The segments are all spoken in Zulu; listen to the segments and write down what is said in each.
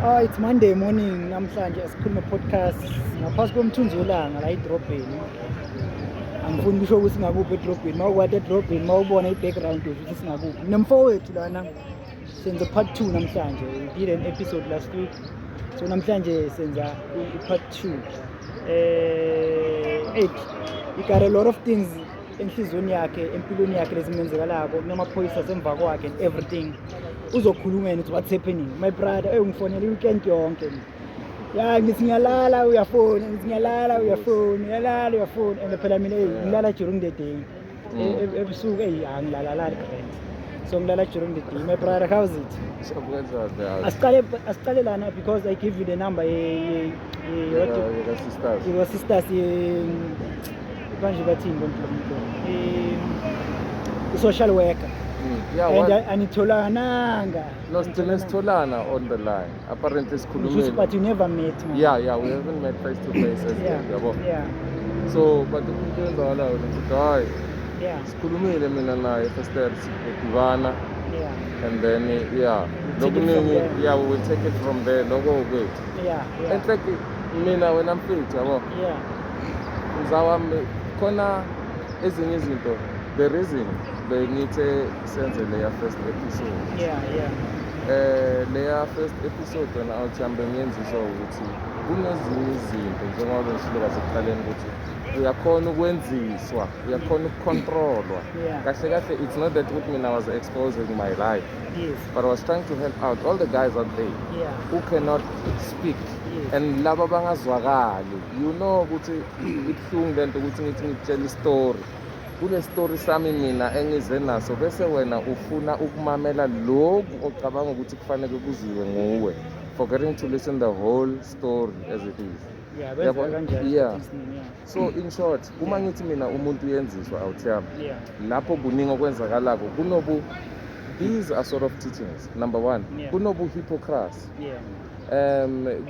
Ah, it's Monday morning namhlanje, asikhulume podcast ngaphasi komthunzi welanga la edrobheni. Angifuni kusho ukuthi singakuphi edrobheni. Mawukwati edrobheni, mawubona i-background, usho ukuthi singakuphi. Nemfowethu lana, senza part 2 namhlanje. We did an episode last week. So namhlanje senza i-part 2. Eight. He got a lot of things enhliziyweni yakhe, empilweni yakhe lezimenzekalako, kunamaphoyisa semva kwakhe and everything. Uzokhuluma yena ukuthi what's happening. My brother, ungifonela i-weekend yonke. Ya, ngithi ngiyalala uyafona, ngithi ngiyalala uyafona, uyalala uyafona, and phela mina ngilala during the day. Ebusuku angilalalali grand. So ngilala during the day. My brother, how's it? Siyakwenza. Asiqale lana because I give you the number ye what Yeah, sisters. Your sisters ye kanje bathini bonke i-social worker. Yeah, And what? anitholananga. No, sigcine sitholana on the line. Apparently sikhulumile. But you never met, man. Yeah, we haven't met face to face as yet, yabo. So, but into eyenzakalayo ukuthi hayi, sikhulumile mina naye first step sidibana and then, yeah, We'll take it from lokuningi there. Yeah, we will take it from there, lokho kwethu. In fact, mina wena mfethu, yabo, mzawami, khona ezinye izinto, the reason bengithe senze leya first episode, leya first episode wena awuthi bengiyenziswa ukuthi kunezinye izinto, njengoba bengishilo kwasekuqaleni ukuthi uyakhona ukwenziswa, uyakhona ukucontrolwa. Kahle kahle, it's not that ukuthi mina was exposing my life, but I was trying to help out all the guys out there who cannot speak and laba bangazwakali, you know ukuthi ibuhlungu lento ukuthi ngithi ngikutshela istory, kule story sami mina engize naso, bese wena ufuna ukumamela lokhu ocabanga ukuthi kufanele kuziwe nguwe, forgetting to listen the whole story as it is. Yeah, kwenzeka Yabo, kanjalo yeah. esikhathini esiningi, yeah. So in short, uma ngithi mina umuntu uyenziswa, awuthiyami, lapho kuningi okwenzakalako, kunobu, these are sort of teachings. Number one, kunobu hypocrisy,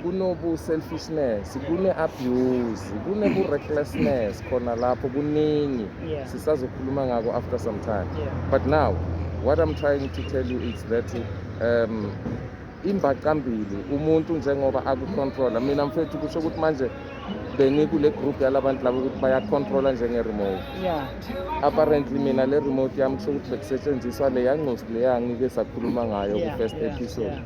kunobu selfishness, kune abuse, kunebu recklessness khona lapho, kuningi. Sisazokhuluma ngako after some time. But now what I'm trying to tell you is that imbacambili umuntu njengoba akucontrola, mina mfethu, kusho ukuthi manje bengikule group yalabantu labo ukuthi bayacontrola njenge-remote. Apparently mina le remote yami kusho ukuthi bekusetshenziswa leya ncosi leya ngike sakhuluma ngayo ku-first episode.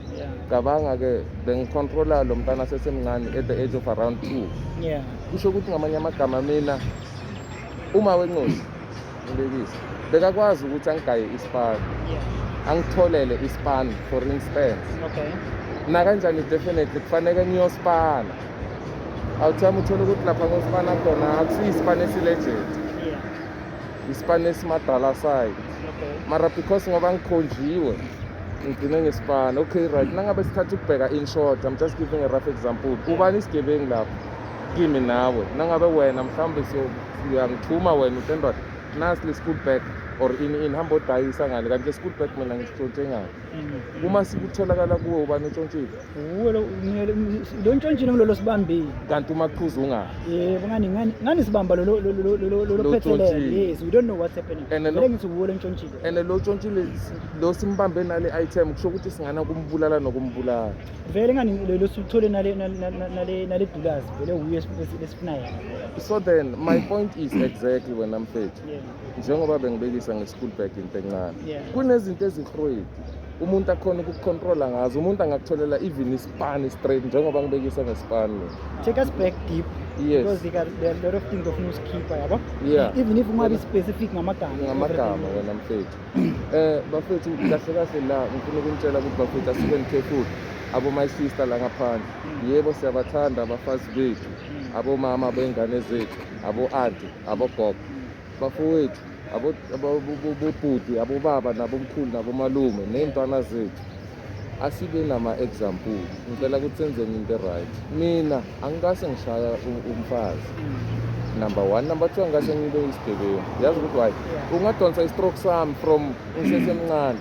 Cabanga-ke, bengicontrola lo mntana sesemncane at the age of around 2. Kusho ukuthi ngamanye amagama mina uma wencosi ngibekise bekakwazi ukuthi angigaye ispan, angitholele ispan for instance, nakanjani definitely kufanele ngiyospana. Awuthami uthole ukuthi lapha ngospana khona akusiyispan esilegit, ispan esimadala side, mara because ngoba ngikhonjiwe ngigcine ngesipana. Okay, right, nangabe sithatha ukubheka, in short, I'm just giving a rough example, ubani isigebengu lapho kimi nawe? Nangabe wena mhlawumbe uyangithuma wena uthi, "Ndoda, nasi le school bag," or ini ini, hamba odayisa ngale, kanti le school bag mina ngisitshontshe ngale. Uma sikutholakala kuwe, ubani utshontshile? Uwe lo, lo ntshontshile ngilolo sibambile. Kanti umaqhuzu ungaphi? Yebo, ngani sibamba lo Lo phethelele. tshontshile. Yes, we don't know what's happening. And Vele ngithi uwe lo ntshontshile. And lo tshontshile lo simbambe nale item, kusho ukuthi singana kumbulala nokumbulala. Vele ngani lo sithole nale dulazi, vele uye esifuna yena. So then my point is exactly, wena mfethu, njengoba bengibekisa nge-school bag, into encane, kunezinto ezihrweti umuntu akhona ukukucontrola ngazo. Umuntu angakutholela even isipani straight, njengoba ngibekisa ngesipani mina. Take us back deep, because there are a lot of things ofuna usikhipha, yabo, even if ungabi specific ngamagama. Ngamagama. Everything. Wena mfethu, bafethu, kahle kahle la ngifuna ukunitshela ukuthi bafethu, asibeni careful, abo my sister la ngaphandle. Yebo, siyabathanda abafazi bethu, abomama bengane zethu, abo-anti, abogogo, bafowethu, bobhuti, abobaba, nabomkhulu, nabomalume, ney'ntwana zethu. Asibe nama-example. Ngicela ukuthi senzeni into right. Mina angikase ngishaya umfazi, number one. Number two, angikase ngibe isigebengu. Yazi ukuthi why? Ungadonsa istroke sami from ngisesemncane,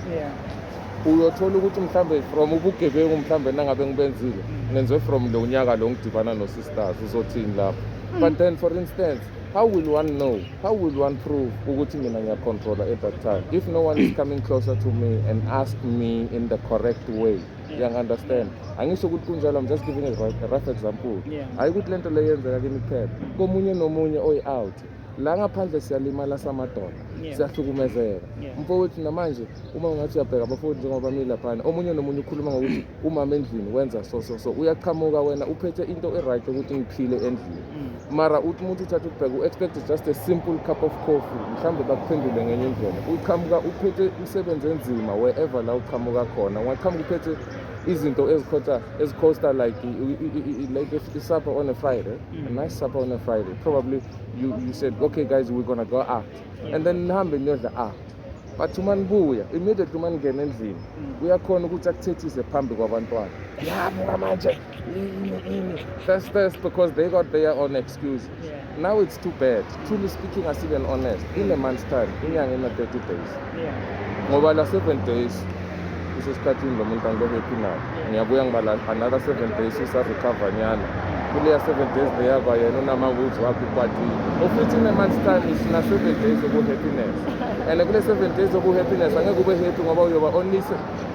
uyothola ukuthi mhlambe from ubugebengu, mhlambe nangabe ngibenzile, ngenziwe from lo nyaka lo ngidibana no-sisters, uzothini lapho? But then for instance How will one know, how will one prove ukuthi mina ngiyacontrola at that time if no one is coming closer to me and ask me in the correct way? You understand? Angisho ukuthi kunjalo, I'm just giving a rough example. Hayi ukuthi lento le yenzeka kimi kuphela, komunye nomunye oyi-out la ngaphandle. Siyalimala samadoda, siyahlukumezeka. Mfowethu, namanje uma ungathi uyabheka abafowethu njengoba bamile laphana, omunye nomunye ukhuluma ngokuthi umama endlini wenza so so so. Uyaqhamuka wena uphethe into e-right ukuthi ngiphile endlini, mara uthi umuntu uthatha ukubheka, u-expect just a simple cup of coffee, mhlawumbe bakuphendule ngenye indlela. Uqhamuka uphethe umsebenzi enzima wherever la uqhamuka khona, ungaqhamuka uphethe izinto ezikhotha ezikhosta like like a supper on a Friday, a nice supper on a Friday. Probably you said, "Okay guys, we're gonna go out," and then nihambe niyodla out, but uma nibuya, immediately uma ningena endlini, uyakhona ukuthi akuthethise phambi kwabantwana. Yabuka manje ini ini, that's because they got their own excuse. Now it's too bad. Truly speaking, as even honest, in a month's time, inyanga ina 30 days, ngoba la 7 days usesikhathini lo muntu angikho happy naye. Ngiyabuya ngibala another 7 days usa-recover nyana. Kuleya 7 days leya kwayena unama-moods wakhe, ukwatile. Ofuthi in a month's time sina 7 days obu-happiness, and kule 7 days obu-happiness angeke ube happy ngoba uyoba only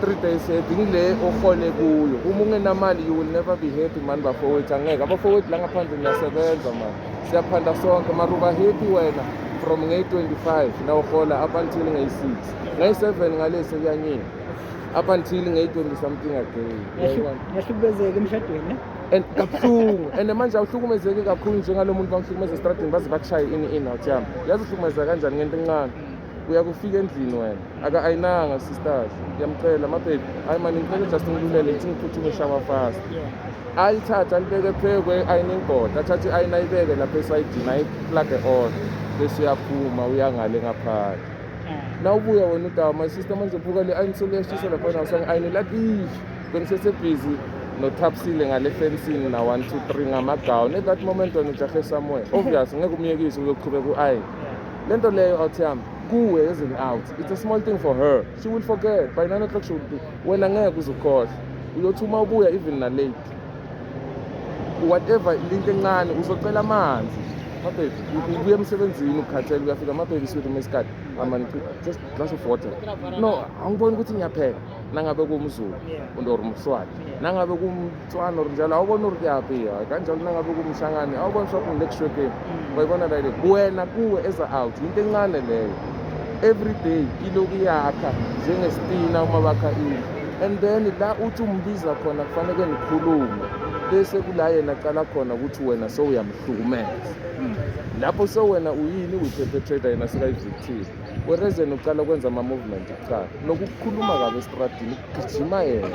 3 days happy ngile ohole kuyo. Uma ungenamali, you will never be happy, man. Bafowethu, angeke. Abafowethu la ngaphandle, niyasebenza man, siyaphanda sonke, mara uba happy wena from ngeyi-25 nawuhola up until ngeyi-6, ngeyi-7 ngale sekuyanyini, up until ngeyi-20 something again. Uyayibona? Ngiyahlukumezeka emshadweni, ne? And kabuhlungu, and manje awuhlukumezeki kakhulu njengalo muntu bamhlukumeza estradini baze bakushaye ini in out yami. Yazi uhlukumeza kanjani? Ngento encane. Uyakufika endlini wena, aka-ayinanga sisters, uyamcela, "Mababy, hayi mani, ngicela just ngilulele, ithi ngiphuthume shower fast." Ayithathe alibeke phezu kwe-ironing board, athathe i-iron ayibeke lapha esayidini, ayiplug on, bese uyaphuma uyangale ngaphandle. Nawubuya wena udawa, "My sister, manje buka le iron soluyashisa laphana, usangi-ayini." Lathi, "Ish, bengisesebhizi nothapsile ngale fensini na 1 2 3 ngamagawuni." At that moment wena ujahe somewhere obvious, ngeke umyekise, uyoqhubeka u-ayini. Lento leyo, out yami, kuwe as an out, it's a small thing. For her, she will forget by 9 o'clock. She will be, wena ngeke uzukhohlwa. Uyothi uma ubuya even na late, whatever, into encane, uzocela amanzi. "Mababy," ubuya emsebenzini ukhathele, uyafika, "Mababy, sweet umesikade amani, just glass of water." "No, angiboni ukuthi ngiyapheka." Nangabe kuwumZulu or umSwati, nangabe kumTswana or njalo, awuboni uri kuyaphi kanjalo. Nangabe kumshangane, awuboni shop ngilekushwekeni. Wayibona la wena kuwe eza out into encane leyo, every day iloku yakha njengesitina uma bakha indlu. And then la uthi umbiza khona kufanele nikhulume, bese kula yena aqala khona ukuthi wena sowuyamhlukumeza. Lapho sewena uyini? Uyi-perpetrator, yena sekayi-victim, whereas yena uqala kwenza ama-movement kuqala nokukhuluma kabi estradini, kugijima yena.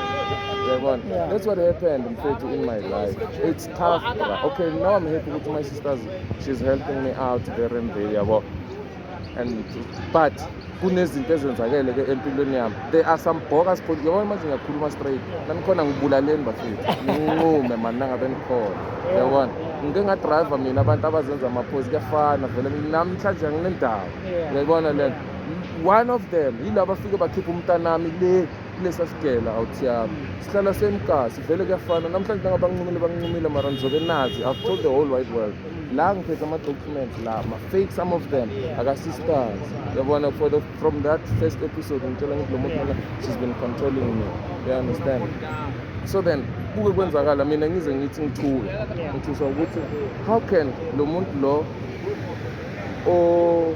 Uyabona? Yeah. That's what happened, mfethu, in my life. It's tough, bra. Okay, now I'm happy ukuthi my sisters, she's helping me out there and there, yabo. And but kunezinto ezenzakele ke empilweni yami. There are some bogus police. Yabona manje ngiyakhuluma straight, nanikhona ngibulaleni bafethu, ninqume mani nangabe nikhona. Yabona, ngike ngadrayiva mina abantu abazenza amaphoyisa, kuyafana vele namhlanje anginendawo. Uyayibona lento? One of them yilaba bafike bakhipha umntanami le kulesa sigela out yami, sihlala semkasi vele, kuyafana namhlanje nangabe bangincumile, bangincumile, mara nizobe nazi. I've told the whole wide world la ngiphethe ama-documents la ma-fake, some of them aka-sisters. Yabona, from that first episode ngitshela ngithi lo muntu lona, she's been controlling me, you understand? So then kuke kwenzakala mina ngize ngithi ngithuke, ngithuswa ukuthi how can lo muntu lo o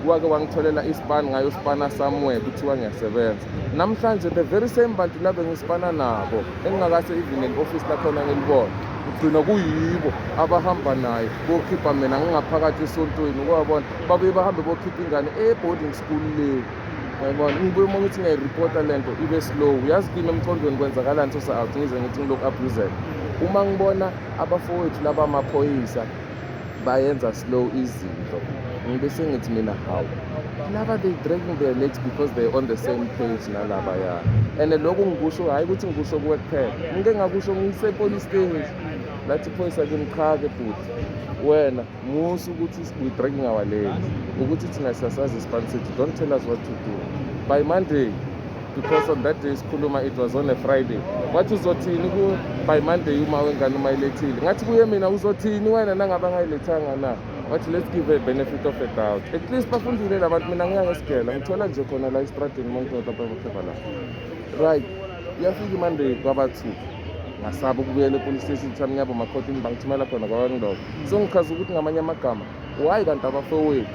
wake wangitholela ispan, ngayospana somewhere, kuthiwa ngiyasebenza namhlanje, the very same bantu laba ngispana nabo engingakase even ne-office lakhona ngilibona, kugcina kuyibo abahamba naye bokhipha mina ngingaphakathi esontweni. Ukwabona babuye bahambe bokhipha ingane e-boarding school le. Uyayibona? Ngibuye uma ngithi ngiyayiripota lento ibe slow. Uyazi kimi emqondweni kwenzakalani sosa-out, ngize ngithi ngilokhu abused uma ngibona abafowethu laba amaphoyisa bayenza slow izinto, ngibe sengithi mina, hawu, laba they dragging their legs because they're on the same page nalaba ya. And lokhu ngikusho hhayi ukuthi ngikusho kuwe kuphela, ngike ngakusho ngise-police station, lathi iphoyisa kimi, "Cha-ke bhuti, wena musa ukuthi we dragging our legs, ukuthi thina siyasazi ispan sethu. Don't tell us what to do by Monday." Because on that day sikhuluma, it was on a Friday, wathi, "Uzothini ku by Monday uma wengane uma ayilethile?" Ngathi kuye mina, "Uzothini wena nangabe angayilethanga na?" Wathi let's give a benefit of a doubt, at least bafundile labantu. Mina ngiya ngesigela, ngithola nje khona la estradini uma ngithola amaphepha la, right? Iyafika iMonday, kwaba 2, ngasaba ukubuyela epolice station, thami ngiyabo makhotini bangithumela khona kwabangiloko. So ngichaza ukuthi ngamanye amagama, why kanti abafowethu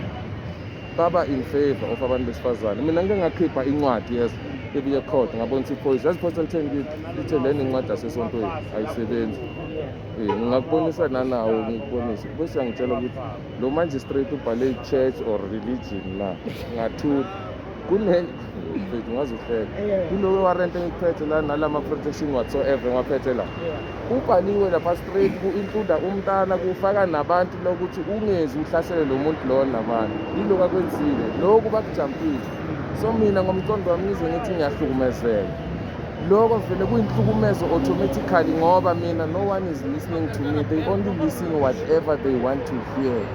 baba in favor of abantu besifazane? Mina ngike ngakhipha incwadi, yes, ebuye court, ngabonisa iphoyisa. Yazi iphoyisa litheni kithi? Lithe lena incwadi yasesontweni ayisebenzi. Ngingakubonisa nanawo, ngikubonise, bese uyangitshela ukuthi lo magistrate ubhale i-church or religion la. Ngathula kune mfethu, ungaze uhleke. Kulowo warrant engikuphethe la nalama protection whatsoever ngiwaphethe la, kubhaliwe lapha straight, ku-includa umntana, kufaka nabantu lokuthi ungezi uhlasele lo muntu lo nabantu. Yilokhu akwenzile, lokhu bakujampile. So mina ngomqondo wami ngize ngithi ngiyahlukumezeka, lokho vele kuyinhlukumezo automatically, ngoba mina no one is listening to me. They only listen whatever they want to hear.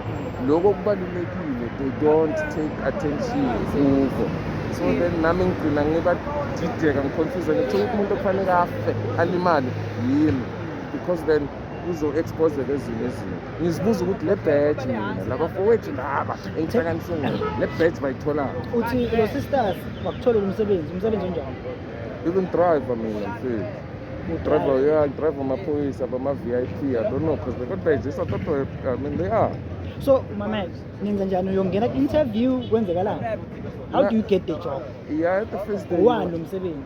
Lokho kubalulekile, they don't take attention kuko. So then nami ngigcina ngiba dideka, ngiconfuse, ngithola ukuthi umuntu okufanele afe alimale yimi, because then kuzo-exposeka ezinye izinto. Ngizibuza ukuthi le badge, mina labafowethu laba engihlanganise ngona le badge bayitholaphi? Uthi lo sisters wakutholela umsebenzi, umsebenzi onjani? Even driver mina mfethu, driver, yeah, driver amaphoyisa bama-VIP. I don't know, because they got badges. I thought, I mean, they are. So mama, nenza njani? Uyongena ku-interview, kwenzekalani? How do you get the job? Yeah, at the first day. Owani lo msebenzi?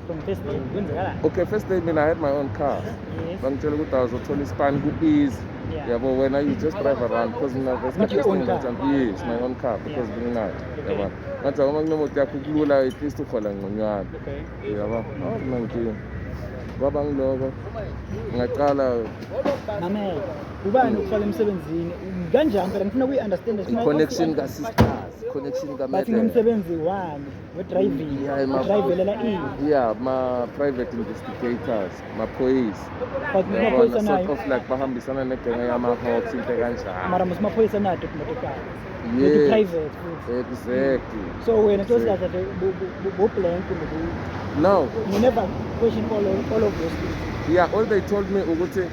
From first day kwenzekalani? Okay, first day mina I had my own car. Bangitshela ukuthi awuzothola isipani ku-easy. Yabo, wena you just drive around, because mina Not your own car? Yes, my own car, because benginayo, yabona. Ngathi uma kunemoto yakho kulula, at least uhola ngconywana. Yabo, akunankinga. Kwaba ngiloko ngaqala. Mamela, ubani ukufaka emsebenzini? Kanjani phela? Ngifuna ukuyi-understand. I-connection ka-sisters, connection Bathi ka-madam. Ngomsebenzi wani? We-driving? Yeah, Udrayivelela ini? Yeah, ma-private investigators, maphoyisa. But Yabona, maphoyisa sort nayo of like bahambisana negenge yama-Hawks, into kanjalo. Mara mos maphoyisa nato timotokari. Yes. Private futhi. Exactly. So wena tosi kahle bo-blank kumbe No. You never question all of those things? Yeah, all they told me ukuthi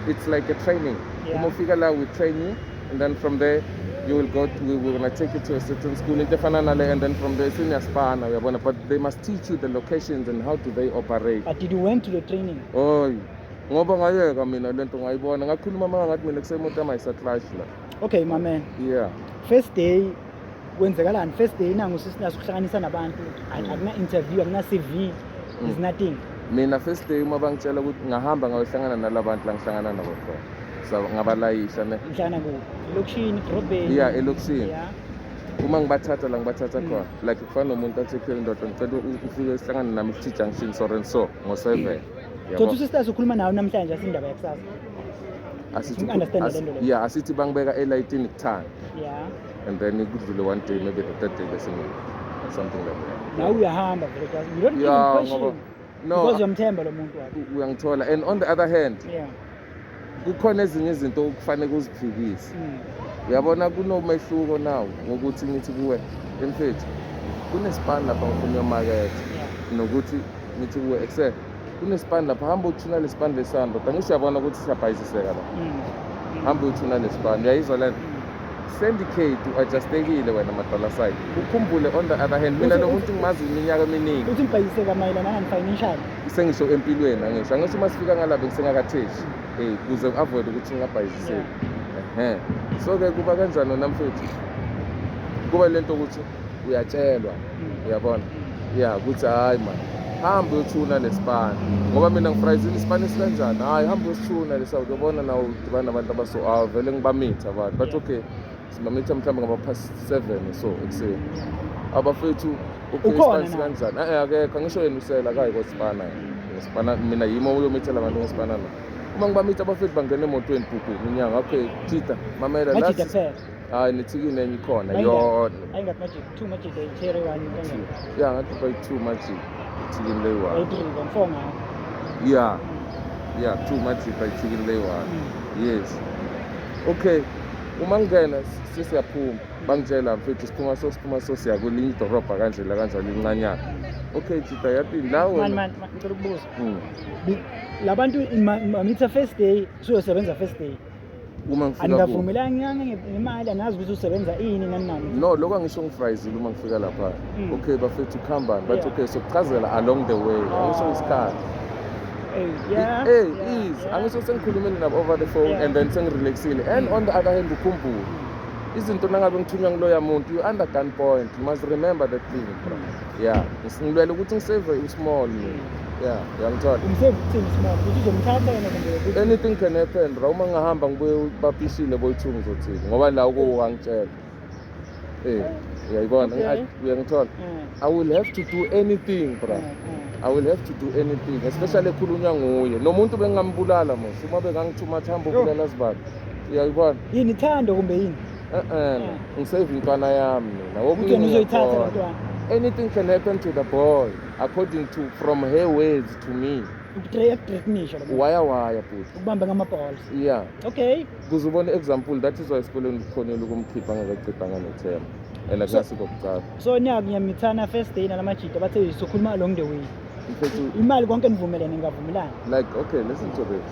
it's like a training. Uma ufika la, we train you, and then from there you will go to, we we're gonna take you to a certain school, into efana nale, and then from there seniyasipana, uyabona. But they must teach you the locations and how do they operate. But did you went to the training? Oy, ngoba ngayeka mina lento, ngayibona, ngakhuluma manga, ngathi mina kusemoto yami ayisa-clutch la. Okay, my man. First day kwenzekalani? First day nangu sisinaso ukuhlanganisa nabantu. Akuna interview, akuna CV, there's nothing. Mina first day, uma bangitshela ukuthi ngahamba ngayohlangana nalabantu la ngihlangana nabo khona, so ngabalayisha ne. Ngihlangana kuphi? Elokishini, edrobheni? Yeah, elokishini. Uma ngibathatha la ngibathatha khona, like kufana nomuntu athi ekheli, ndoda, ngicela ufike sihlangane nami ku-T junction so and so ngo-7. So uthi sisters ukhuluma nawe namhlanje, asindaba yakusasa. Asithi Ngi-understand le nto leyo. Yeah, asithi bangibeka elayitini kuthani, and then kudlule one day, maybe the third day, bese something like that. Nawe uyahamba vele, just you don't Yeah, even question ngoba no. because uyamthemba lo muntu wakho. Uyangithola. And on the other hand, kukhona ezinye izinto okufanele uziphikise. Uyabona, kunomehluko nawo ngokuthi ngithi kuwe, emfethu, kunesipani lapha ngifuna uyomaketha, nokuthi ngithi kuwe, ekse kunesipani lapha, hamba uthuna lesipani lesando. Angisho uyabona ukuthi siyabhayisiseka la. Hamba uyothuna lesipani, uyayizwa lento? Syndicate u-adjustekile wena madala side, ukhumbule on the other hand mina lo muntu ngimazi iminyaka eminingi. Uthi ngibhayiseka mayelana nani? Financial? Sengisho empilweni, angisho uma sifika ngala bengisengakatheshi, kuze u-avoid ukuthi ngingabhayisiseki. Ehe, so-ke kuba kanjani wena mfethu? Kuba lento ukuthi uyatshelwa, uyabona, ya, ukuthi hayi man, hamba uyothuna lesipani, ngoba mina ngifrayizile isipani esikanjani. Hhayi, hamba uyosithuna lesa, uyobona nawe udibana nabantu abaso. Awu, vele ngibamitha abantu, but okay, sibamitha mhlawumbe ngaba-7:30 so ekuseni, abafethu. Okay. Ukhona isipani na? sikanjani? Akekho, angisho yena usela akayi kosipana yena ngesipana, mina yimi oyomithela abantu ngesipana la. Uma ngibamitha abafethu, bangena emotweni bhubhu inyanga. Okay jita, mamela la. Majida kuphela? Hayi, nethikini enye ikhona. Bayingaki? Yona. Ayingaki majida? Two majida, i-cherry one, kanjani? Ya, ngathi bayi-two majita, ithikini leyi-one. Bayi-three, one-four ngayo. Yeah, two majita, ithikini leyi-one. Yes, okay. Uma ngingena sesiyaphuma, bangitshela, mfethu, siphuma so, siphuma so, siya kwelinye idorobha kanje la kanjalo incanyana. Okay jita, yathi la Man. Wena Man, man, ngicela ukubuza. Labantu mamitha first day, suyosebenza first day. Uma ngifika kubo. Anikavumelani ngemali, anazi ukuthi usebenza ini, nani nani. No, lokho angisho, ngifrayizile uma ngifika lapha. Okay bafethu, kuhambani? Bathi okay, sokuchazela along the way. Angisho isikhathi. Hey, yeah. Hey, easy. Angisho sengikhulumile nabo over the phone and then sengirelaxile. And on the other hand, ukhumbule izinto nangabe ngithunywa ngiloya muntu, you under gun point, you must remember that thing, bro. Yeah, ngilwela ukuthi ngisave usmall mina. Yeah, uyangithola? Umsave ukuthini small? Ukuthi uzomthatha yena kumbe ukuthi Anything can happen, bro. Uma ngahamba ngibuye bapishile boyi-two, ngizothini? Ngoba la uko wangitshela, uyayibona? Uyangithola? Eh, I will have to do anything, bro. I will have to do anything, especially ekhulunywa nguye nomuntu. Bengingambulala mos uma bengangithuma athi hamba Yo. ubulala sibani, uyayibona? Yini, ithando kumbe yini? Eh, ngisave intwana yami mina. Ukuthi wena Okunye uzoyithatha ngiyakhona. lentwana. Anything can happen to the boy according to from her words to me. Ukuthreatenisha lo muntu. Waya waya, bhuti. Ukubamba ngama-balls. Yeah. Kuze ubone example, that is why esikoleni kukhonela ukumkhipha angakacedanga nethema and akungasiko kucala. So niyamithana first day nalamajita, bathe sokhuluma along the way. Mfethu, Imali konke nivumelene, ningavumelani. Like, okay, listen to this.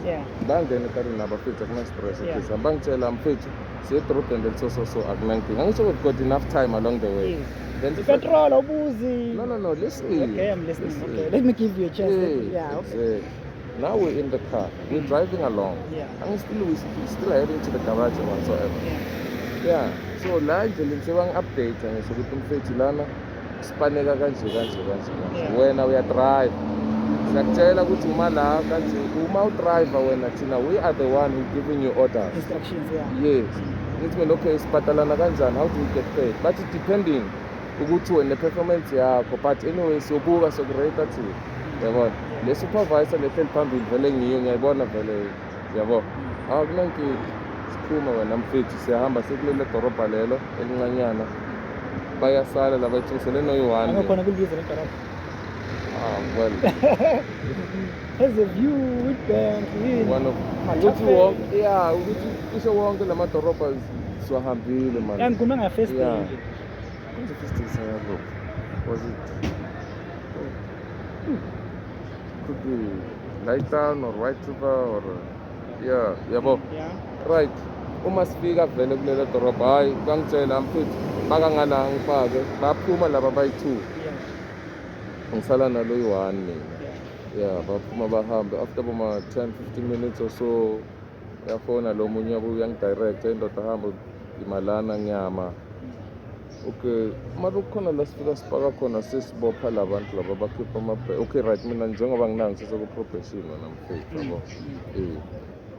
Bangena ekareni nabafethu, akuna-stress. Okay, bangitshela, mfethu, siye edorobheni leli, so so akunankinga. Angisho we've got enough time along the way. Then Petrol awubuzi. No, listen. Okay, I'm listening. Listen. Okay, let me give you a chance. Yeah, Yeah, okay. exactly. Now we're in the car, we're driving along. And we're still heading to the garage or whatsoever. Yeah, so la endleleni sebangi-update ngisho ukuthi mfethu, lana sipaneka kanje kanje kanje kanje. Wena uyadrive, siyakutshela ukuthi uma la kanje, uma udriver wena, thina we are the one who giving you orders. Instructions, yeah. Yes. Ngithi mina, okay, sibhatalana kanjani? How do we get paid? Bathi depending ukuthi wena ne-performance yakho, but anyway siyobuka, sokurate thina, yabona? Le supervisor lehleli phambili vele ngiyo, ngiyayibona vele, yabo? Akunankinga, siphuma wena mfethu, siyahamba sekulele dorobha lelo elincanyana, bayasala laba ethingisele noyi-one. Angakhona kulibiza le dorobha. Ah, well. Has a view, Witbank, yini. One of ukuthi wonke, yeah, ukuthi cishe wonke lamadorobha siwahambile, man. Yeah, ngikhuluma nga-first day nje. Kwenze first day sayalokhu, was it, could be Lighttown or White River or, yeah, yabo? Right, uma sifika vele kulelo dorobha, hayi, bangitshela, mfethu, baka ngala, ngifake, baphuma laba bayi-two. Ngisala nalo yi-one mina. Yeah, baphuma bahambe. After boma 10 15 minutes or so, uyafona lo munye yabo, uyangidirecta, indoda, hamba imalana nyama. Okay, mara kukhona la sifika sipaka khona, sesibopha la bantu laba, bakhipha ama. Okay, right, mina njengoba nginangi sesekuprobation wena mfethu, yabo?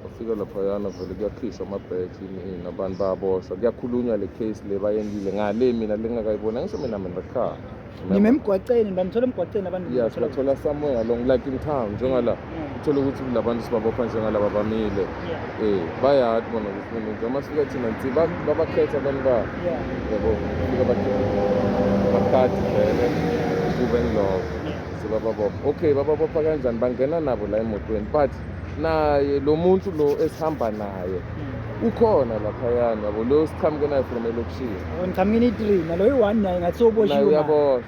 Bafika laphayana vele kuyakhishwa amabhekhi, ini ini, abantu bayaboshwa, kuyakhulunywa le case le bayenzile ngale, mina lengakayibona. Ngisho mina ekhaya. Nime emgwaceni, banithola emgwaceni abantu? Yeah, sibathola somewhere along, like in town, njengala uthole ukuthi labantu sibabopha njengalaba bamile. Bayadi bona ukuthi mina njengoba sifika thina nti babakhetha abantu babo. Yabo, fika bakhipha bakhadi vele kube ngiloko sebababopha. Okay, bababopha kanjani? Bangena nabo la emotweni, but naye lo muntu lo esihamba naye ukhona laphayana, yabo, lo siqhamuke naye from elokishini. Niqhamuke ni-three nalo yi-one, naye ngathi soboshiwe. Naye uyaboshwa,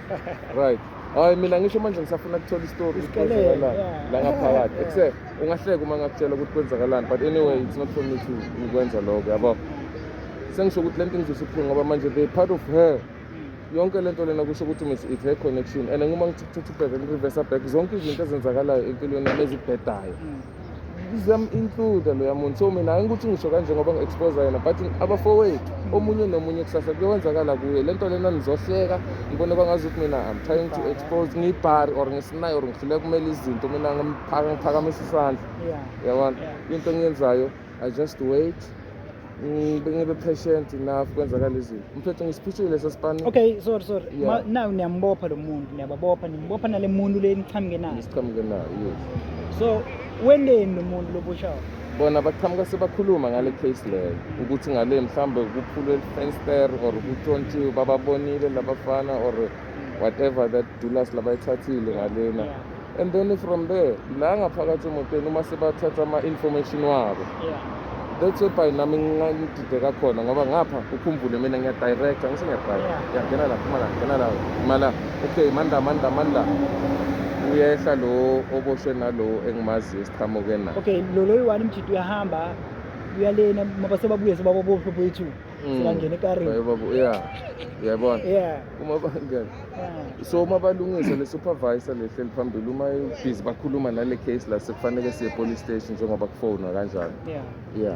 right? Hayi, mina ngisho manje ngisafuna ukuthola isitori ukuthi Isikelele, kwenzakalani la ngaphakathi. Except ungahleka uma ngakutshela ukuthi kwenzakalani, but anyway, it's not for me to ukwenza lokho, yabo? Sengisho ukuthi le nto ngizwisa ubuhlungu ngoba manje they part of her yonke lento lena, kusho ukuthi it's her connection. And uma ngithatha ubheke, ngireverse back zonke izinto ezenzakalayo empilweni yami ezibhedayo, ziyam-include loya muntu. So mina hayi ukuthi ngisho kanje ngoba ngi-expose yena, but abafowethu, omunye nomunye kusasa kuyowenzakala kuye le nto lena, nizohleka ngibone kwangazuthi mina I'm trying to expose, ngiyibhari or ngisinayo or ngihluleka kumele izinto. Mina ngiphakamisa isandla, yabona? Into engiyenzayo, I just wait, ngibe patient enough, kwenzakala izinto, mfethu, ngisiphushile leso sipani. Okay, sorry, sorry. Yeah. Now niyambopha lo muntu, niyababopha, nimbopha nale muntu le niqhamuke naye. Ngisiqhamuke nayo, yes. So wendeni lo muntu loboshayo? Bona baqhamuka sebakhuluma ngale case leyo ukuthi ngale mhlambe kuphulwe ifenster or kutshontshiwe, bababonile labafana or whatever, that dulas labayithathile ngalena. And then from there, la ngaphakathi emotweni, uma sebathatha ama-information wabo, that's whereby nami ngidideka khona, ngoba ngapha ukhumbule mina ngiyadirecta, ngisho ngiyadrive. Ngiyangena la, phuma la, ngena la, ima la, okay, manda manda manda, uyehla lo oboshwe nalo engimaziyo esiqhamuke naye. Okay, lo loyi-one mjidi uyahamba. Uyalena mabase babuye sebabobophe boyi-two, sebangena ekarini. Yeah, uyabona. Uma bangena, so uma balungisa le supervisor lehleli phambili, uma busy bakhuluma nale case la, sekufanele siye police station njengoba kufonwa kanjalo. Yeah,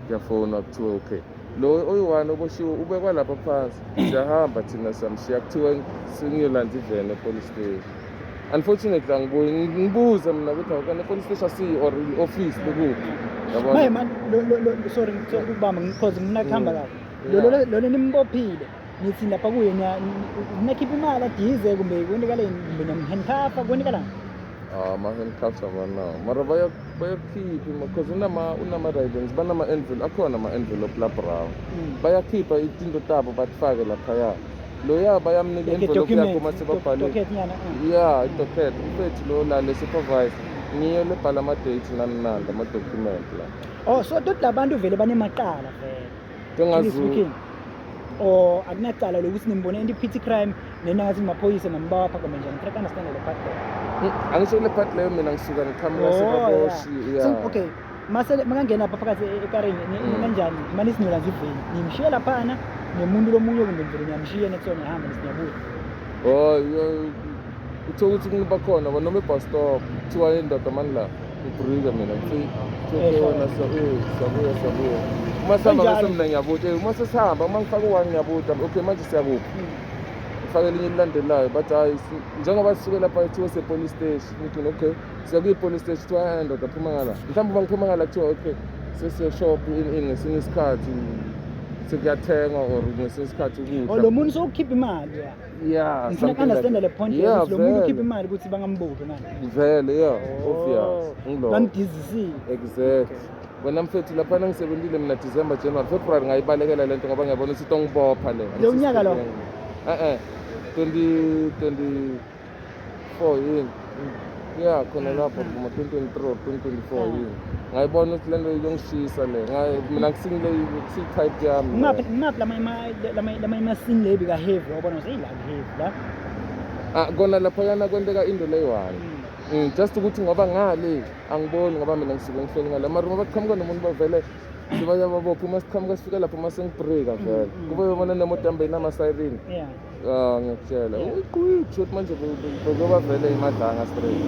kuyafonwa, kuthiwe okay, lo oyi-one oboshiwe ubekwa lapha phansi, siyahamba thina siyamshiya, kuthiwe sengiyolanda iveni e-police station. Unfortunately angibuyi ngibuze mina ukuthi awukana e-police station asiyi or i-office likuphi. Yabona? Maye man, lo sorry, ngithola ukubamba because ngifuna kuhamba kahle. Lo nimbophile, nithi lapha kuye niyakhipha imali adize kumbe kwentekaleni, kumbe niyamhandcuffa, kwentekalani? Ah, ama-handcuffs abanawo, mara bayakhipha because unama-writings, banama-envelope akhona, ama-envelope la brown. Bayakhipha itinto tabo batifake laphaya, loya bayamnika Like a envelope yakho document, uma sebabhalile. Docket nyana. Ya, i-docket mfethu, lo la le supervisor ngiyo lebhala ama-date nani nani ama-document la. Oh, so tot labantu vele banemaqala vele. Njengazu Speaking. Or akunacala lokuthi nimbone into petty crime nena ngathi maphoyisa nambapha kumbe njani? Try to understand the part there. Angisho kule part leyo, mina ngisuka ngiqhamuka Oh, sekaboshi. yeah. So, Ya. okay. Mase makangena lapha phakathi ekarini kanjani? Manje sinolanza iveni. Nimshiya laphana nemuntu lomunye kumbe vele niyamshiya next one niyahamba nisiyabuya? Oh, uthola ukuthi kuba khona bona noma i-bus stop, kuthiwa indoda mani la ngibrika mina ngifike. Eh, wena siyabuya, siyabuya uma sihamba. Kanjalo. Bese mina ngiyabuta, uma sesihamba, uma ngifake u-one ngiyabuta, okay, manje siyakuphi? Ngifake elinye elilandelayo, bathi hayi, njengoba sisuke lapha kuthiwa se-police station, ngithi okay, siya kuyi-police station, kuthiwa hayi ndoda, phuma ngala. Mhlawumbe uma ngiphuma ngala kuthiwa okay, sesiye-shop in ngesinye isikhathi sekuyathengwa or ngesinye isikhathi Oh, ukudla. lo muntu sowukhipha imali ya. Yeah. Ngifuna Something like understand le point yeah, ukuthi lo muntu ukhipha vele. imali ukuthi bangambophi manje. Vele, yeah, obvious, ngilo. Bamdizisile. Exact. Wena mfethu, laphana ngisebentile mina December, January, February, ngayibalekela lento ngoba ngiyabona ukuthi itongibopha le. Lo unyaka lo? Eh, 2024 yini, ya, khona lapho kuma 2023 or 2024 yini, ngayibona ukuthi lento iyongishisa le. Mina kusingile, kusiyi-type yami le. Ngaphi ngaphi lama imasini lebi ka heavy wabona ukuthi hey, la heavy la. Ah, kona laphayana kwenteka into leyi-one. Just ukuthi ngoba ngale angiboni ngoba mina ngisuke ngihleli ngale, mara uma baqhamuka nomuntu bavele sebayababopha. Uma siqhamuka sifika lapho, uma sengibrika vele kube bebona nemoto yami beyinama-siren. Ah, ngiyakutshela. Uqui kusho manje bekuyoba vele imadlanga straight,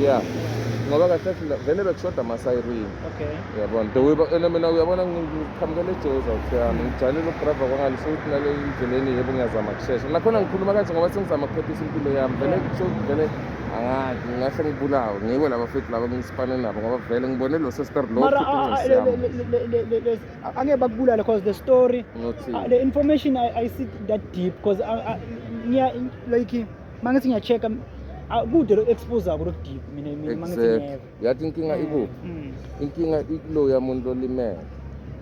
yeah, ngoba kahle kahle vele bekushoda ama-siren. Uyabona the way and mina uyabona ngiqhamukela eJozi awuthiyami, ngijwayele ukudrayiva kwangale, so ukuthi nale ndleleni yebo ngiyazama kushesha nakhona, ngikhuluma kanje ngoba sengizama ukuphephisa impilo yami vele. Kusho ukuthi vele angazi, ngingahle ngibulawe ngibo laba fethu laba ngisipane nabo, ngoba vele ngibone lo sister lo Mara okhipha ingozi yami. Angeke bakubulale because the story Ngothi the information I see that deep because ngiya like mangithi ngiya-check kude lo expose ko lo deep mina mangithi ngiyeva. Yathi inkinga ikuphi? Inkinga ikuloya muntu olimele,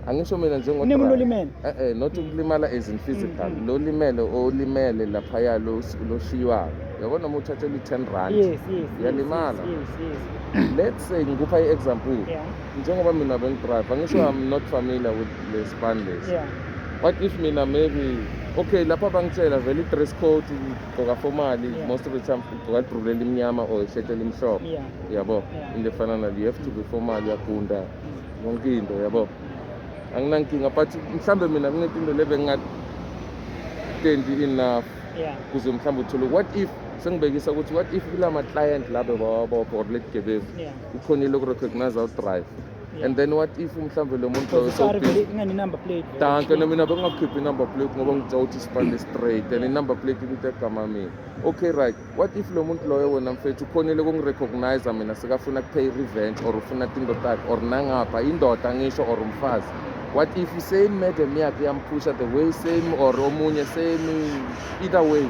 angisho mina njengo Kunemuntu olimele? Eh eh, not ukulimala as in physical, lo limele olimele laphaya, lo loshiywayo, yabona, uma uthathela i-10 rand Iyalimala. Yes. Let's say ngikupha i-example, njengoba mina bengidrive, angisho I'm not familiar with le span lesi. What if mina maybe, okay, lapha bangitshela vele i-dress code ugqoka formally. Most of the time ugqoka ibhruku elimnyama or isheti elimhlophe. Yabo? Into efana nalo, you have to be formal, uyagunda yonke into, yabo, anginankinga, but mhlambe mina kunetinto le bengingatendi enough kuze mhlawumbe uthole, what if sengibekisa ukuthi what if kula ma-client la bebawabopha or letigebengu ukhonile ukurecognize awudrive, and then what if mhlawumbe lo muntu loyo Because car sewubhizi vele ingane number plate vele. Danke. Mina bengingakhiphi i-number plate ngoba ngitshela ukuthi sibhale straight and i-number plate ibite egama mina. Okay, right, what if lo muntu loyo, wena mfethu, ukhonile ukungirecognize mina, sekafuna kupay revenge or ufuna tinto takhe or nangapha indoda ngisho or umfazi, what if same madam yakhe yamphusha the way same or omunye same, either way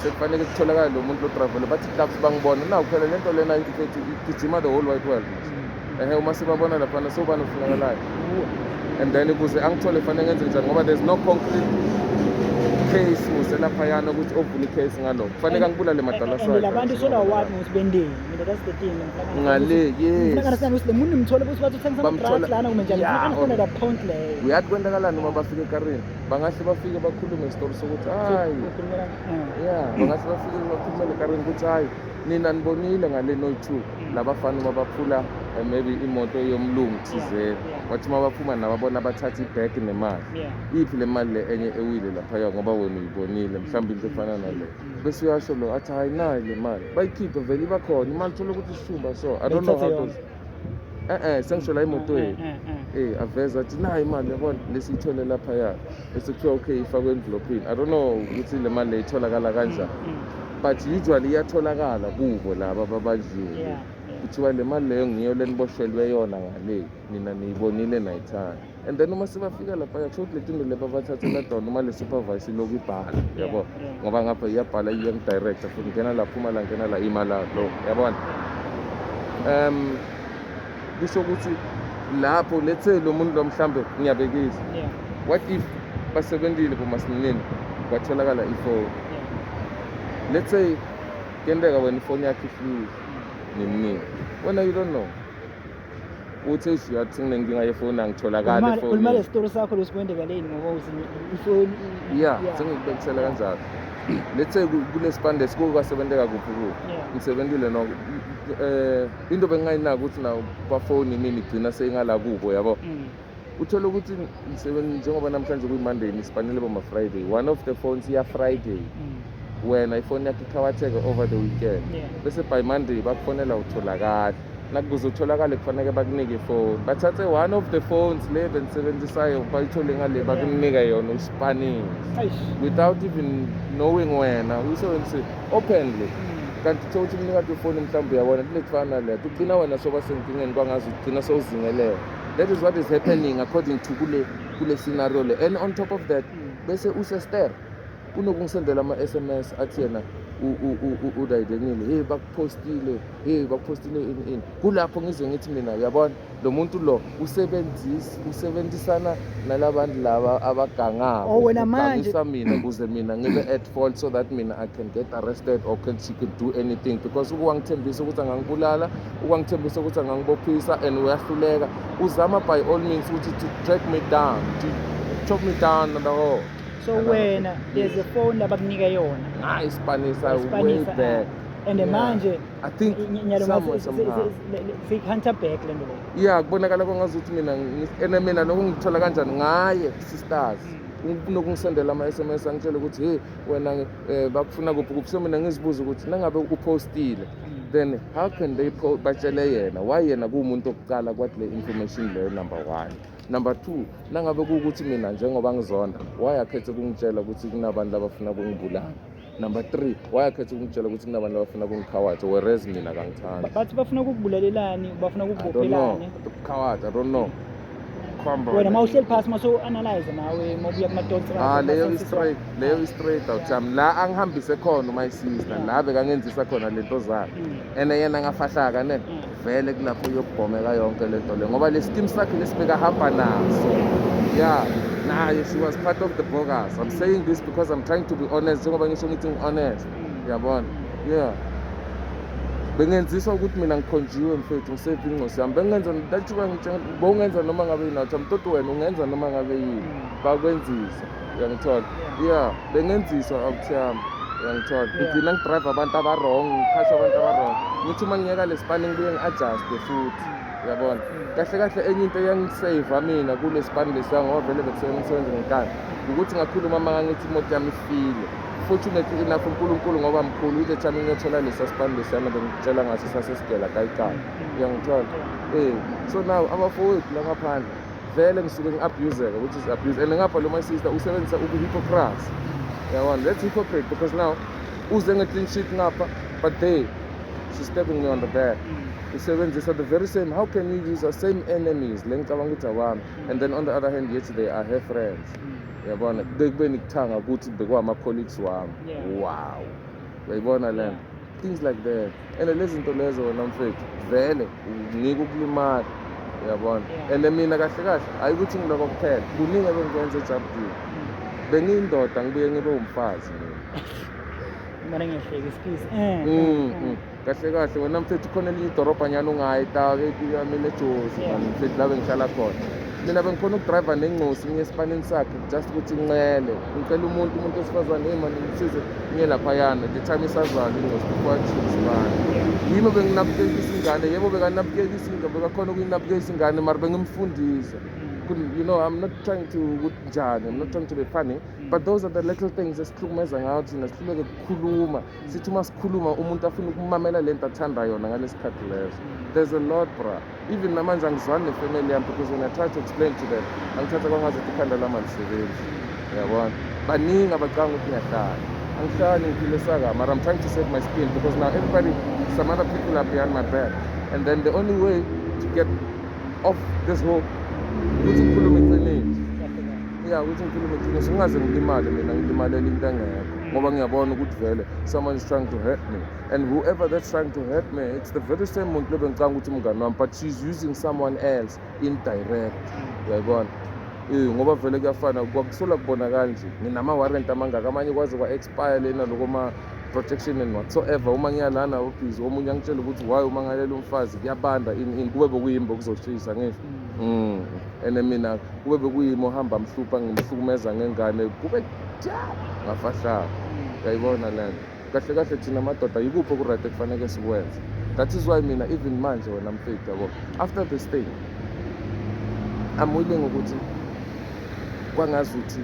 sekufanele kutholakale lo muntu lodrive, bathi clubs bangibona nawu phela lento lena mfethu igijima the whole wide world. Ehe, uma sebabona laphana sewubani ofunakalayo, and then ukuze angithole kufanele ngenze njani, ngoba there's no concrete case uselaphayana ukuthi ovule icase ngalokho kufanele angibulale madala. And labantu sola what ukuthi bendeni, mina that's the thing. Ngale, yes. Ngifuna understand ukuthi le muntu nimthole ukuthi bathi uthengisa ama-drugs lana kumbe njani. Yeah, Ngifuna understand that point leyo. Uyathi kwenzakalani uma bafika ekarini, bangahle bafike bakhulume isitori sokuthi hayi, ya, bangahle bafike bakhulumele ekarini ukuthi hayi, nina nibonile ngale noyi-two labafana uma baphula Maybe imoto yomlungu thizeni. Wathi uma baphuma nababona bathatha ibhegi nemali. Iphi le mali le enye ewile laphaya, ngoba wena uyibonile, mhlawumbe into efana nale? Bese uyasho lo, athi hayi, nayi le mali, bayikhiphe vele, iba khona imali, thola ukuthi isishumba. So I don't know how Bayithathe those, sengisho la emotweni. Aveza athi nayi imali, yabona, lesiyithole laphaya, bese kuthiwa okay, ifakwe envelopini. I don't know ukuthi le mali le itholakala kanjani, but usually iyatholakala kubo laba ababanjiwe. Kuthiwa le mali leyo ngiyo leniboshelwe yona ngale, nina niyibonile, nayithanda. And then uma sebafika laphaya, kusho ukuthi le tinto le babathathela tona, uma le supervisor ilokhu ibhala, yabo, ngoba ngapha iyabhala, iyangi-director futhi, ngena la, phuma la, ngena la, ima la, lo, yabona. Kusho ukuthi lapho, let's say lo muntu lo, mhlambe ngiyabekisa, what if basebentile bomasinini, kwatholakala ifoni? Let's say kuyenteka wena ifoni yakho ifile nini, wena you don't know, uthi eish, yathi nginenkinga yefoni, angitholakali Khuluma efonini. Le story sakho lesikwendeka leni, ngoba uthi ifoni. Yeah, sengikubekisela kanjalo. Let's say kule sipande sikuke kwasebenteka kuphi kuphi, ngisebentile no into bengingayinaki ukuthi na bafoni nini igcina seyingala kubo, yabo. Uthole ukuthi ngisebenza, njengoba namhlanje kuyi-Monday, nisipanele boma-Friday, one of the phones iya-Friday, wena ifoni yakho ikhawatheke over the weekend, bese by Monday bakufonela, utholakala. Nakuze utholakale kufanele bakunike ifoni, bathathe one of the phones le benisebenzisayo, bayithole ngale, bakunike yona usipanise Eish. Without even knowing wena uyisebenzise openly. Kanti uthe ukuthi umnikati wefoni mhlawumbe, uyabona, kulefana naleto, ugcina wena soba senkingeni, kwangazi ugcina sowuzingeleka. That is what is happening according to kule scenario le. And on top of that, bese usester unokungisendela ama-SMS, athi yena udayidenile, hey, bakuphostile, hey, bakuphostile, ini ini. Kulapho ngize ngithi mina, uyabona, lo muntu lo usebenzisana nalabantu laba abagangako. Oh, wena manje- Ugangisa mina ukuze mina ngibe at fault, so that mina I can get arrested or can she could do anything, because ukwangithembisa ukuthi angangibulala, ukwangithembisa ukuthi angangibophisa, and uyahluleka. Uzama by all means ukuthi to track me down, to chop me down the hole. So wena, there's a phone labakunika yona. Ngayisipanisa way Isipanisa, back. And Yeah. manje I think nyalo somewhere, somehow. seyi-hunter back le nto leyo. Yeah, kubonakala kwangazuthi mina ene mina lokhu ngithola kanjani ngaye sisters, unokungisendela ama-SMS, angitshele ukuthi hey wena, bakufuna kuphi kuphi. So mina ngizibuza ukuthi nangabe upostile, then how can they batshele yena? Why yena kuwumuntu wokuqala kwathi le information leyo? Number one. Number two, nangabe kuwukuthi mina njengoba ngizonda, why akhethe ukungitshela ukuthi kunabantu abafuna ukungibulala? Number three, why akhethe ukungitshela ukuthi kunabantu abafuna ukungikhawatha, whereas mina kangithandi? Bathi bafuna ukukubulalelani, bafuna I don't know. ukukubophelani? Ukukhawatha, I don't know. Khomba. Wena uma uhleli phasi, maso-analyze nawe, uma ubuya kuma-thoughts Ah, akho, leyo kuma-senses i-straight, wakho. leyo i-straight out yami la angihambise khona my sister, la bekangenzisa khona lento zakhe, and yena ngafahlaka ne. Vele kulapho uyokubhomeka yonke lento le, ngoba le scheme sakhe lesibekahamba naso, yeah, naye she was part of the bogus. I'm saying this because I'm trying to be honest, njengoba ngisho ngithi ngi-honest, yabona. Yeah, bengenziswa ukuthi mina ngikhonjiwe, mfethu, ngisave ingcosi yami. Bengenza dathuka, bowungenza noma ngabe yini athi mtoto, wena ungenza noma ngabe yini. Bakwenzisa, uyangithola? Yeah, bengenziswa out yami, uyangithola? Ngigcina ngi-drive abantu aba-wrong, ngikhasha abantu aba-wrong. Ngithi uma ngiyeka le sipani, ngibuye ngi-adjuste futhi, uyabona. Kahle kahle, enye into eyangiseva mina kule sipani lesiya, ngoba vele bekusebenza ngenkani, ukuthi ngakhuluma uma ngithi imoto yami ifile. Fortunately enough, uNkulunkulu ngoba mkhulu, ile time ngiyothola lesa sipani lesiyana bengitshela ngaso, sasesigela kayikaya, uyangithola? So now abafowethu la ngaphandle vele ngisuke ngi-abuseka, which is abuse. And ngapha lo my sister usebenzisa ubu-hypocrisy, yabona. That's hypocrite, because now uze nge-clean sheet ngapha, but they she's stabbing me on the back. Usebenzisa the very same, how can you use the same enemies le ngicabanga ukuthi awami, and then on the other hand yet they are her friends, yabona? Bekube nikuthanga ukuthi bekuwama-colleagues wami. Wow, uyayibona le nto, things like that. And lezi zinto lezo, wena mfethu, vele ngike ukulimala, uyabona. And mina kahle kahle, hayi ukuthi ngiloko kuphela, kuningi ebengikwenza ejabulile. Bengiyindoda, ngibuye ngibe umfazi mina. Mina ngiyahleka isikisi. Kahle kahle wena mfethu, khona elinye idorobhanyana ungayi mina eJozi, man, mfethu, la bengihlala khona mina, bengikhona ukudrayiva nencosi ngiye esipanini sakhe, just ukuthi ngincele, ngicela umuntu wesifazane, hey man, ngisize ngiye laphayana. The time isazala incosi, before achieve isipani. Yimi benginabukekisa ingane, yebo, bekanabukekisa ingane, bekakhona ukuyinabukekisa ingane, mara bengimfundisa. I'm not trying to ukuthi njani, I'm not trying to be funny, but those are the little things esihlukumeza ngayo thina. Sihluleke ukukhuluma, sithi uma sikhuluma umuntu afuna ukumamela lento athanda yona ngalesi khathi leso. There's a lot, bra. Even namanje angizwani nefamily yami, because when I try to explain to them, angithatha kwangazuthi ikhanda lami alisebenzi, uyabona? Baningi abacanga ukuthi ngiyahlala. Angihlali, ngiphile saka, mara I'm trying to save my skin, because now everybody, some other people are behind my back, and then the only way to get off this hook ukuthi ngikhulume iqiniso. Ya, ukuthi ngikhulume iqiniso, ngingaze ngilimale mina, ngilimalele into engekho, ngoba ngiyabona ukuthi vele someone is trying to hurt me, and whoever that's trying to hurt me, it's the very same muntu lo bengicanga ukuthi umngani wami, but she's using someone else indirect, uyayibona? Ngoba vele kuyafana, kwakusola kubonakala nje nginama-warrant amangaka, amanye kwaze kwa-expire lena loko ma-protection and whatsoever. Uma ngiya lana ubhizi, omunye angitshela ukuthi why uma ngalela umfazi kuyabanda, ini ini, kube bekuyimi bokuzoshisa ngisho. And mina kube bekuyimi ohamba mhlupha, ngimhlukumeza ngengane, kube ja ngafahlaka, uyayibona le nto? Kahle kahle thina madoda, yikuphi oku-right ekufanele sikwenze? That is why mina, even manje wena mfethu, yabo, after this thing, I'm willing ukuthi kwangazuthi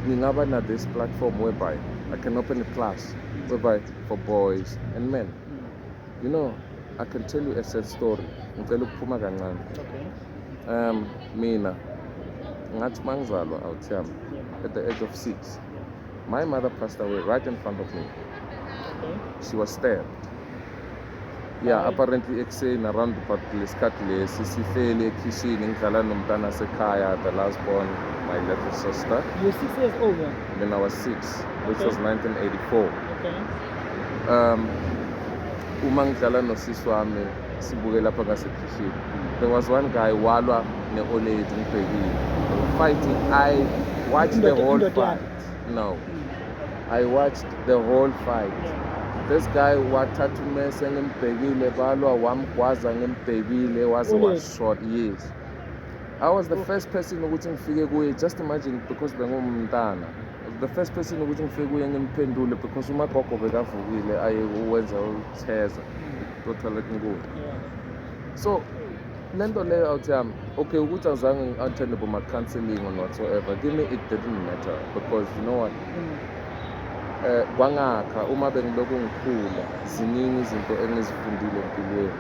ngingaba na this platform whereby I can open a class whereby for boys and men. I can tell you a sad story. Ngicela ukuphuma kancane. Okay. Mina ngathi mangizalwa, awuthiyami, at the age of 6, my mother passed away right in front of me. She was stabbed. Yeah, apparently ekuseni around about lesikhathi lesi, sihleli ekhishini, ngidlala nomntana sekhaya, the last born, my little sister. You're 6 years old then. When I was 6, which was 1984. Uma ngidlala nosisi wami, sibuke lapha ngasekhishini, there was one guy walwa ne-old lady ngibhekile. They were fighting. I watched the whole Indoda fight. No, I watched the whole fight. This guy wathatha umese ngimbhekile, balwa, wamgwaza ngimbhekile, waze Old lady? washona. Yes, I was the first person ukuthi ngifike kuye. Just imagine, because bengumntana, the first person ukuthi ngifike kuye ngimphendule, because umagogo bekavukile aye uwenza utheza toilet nkulu. So lento leyo, awuthi yami, okay, ukuthi azange ngi-attende boma-counselling or whatsoever, kimi it didn't matter, because you know what, kwangakha uma bengilokhu ngikhula, ziningi izinto engizifundile empilweni,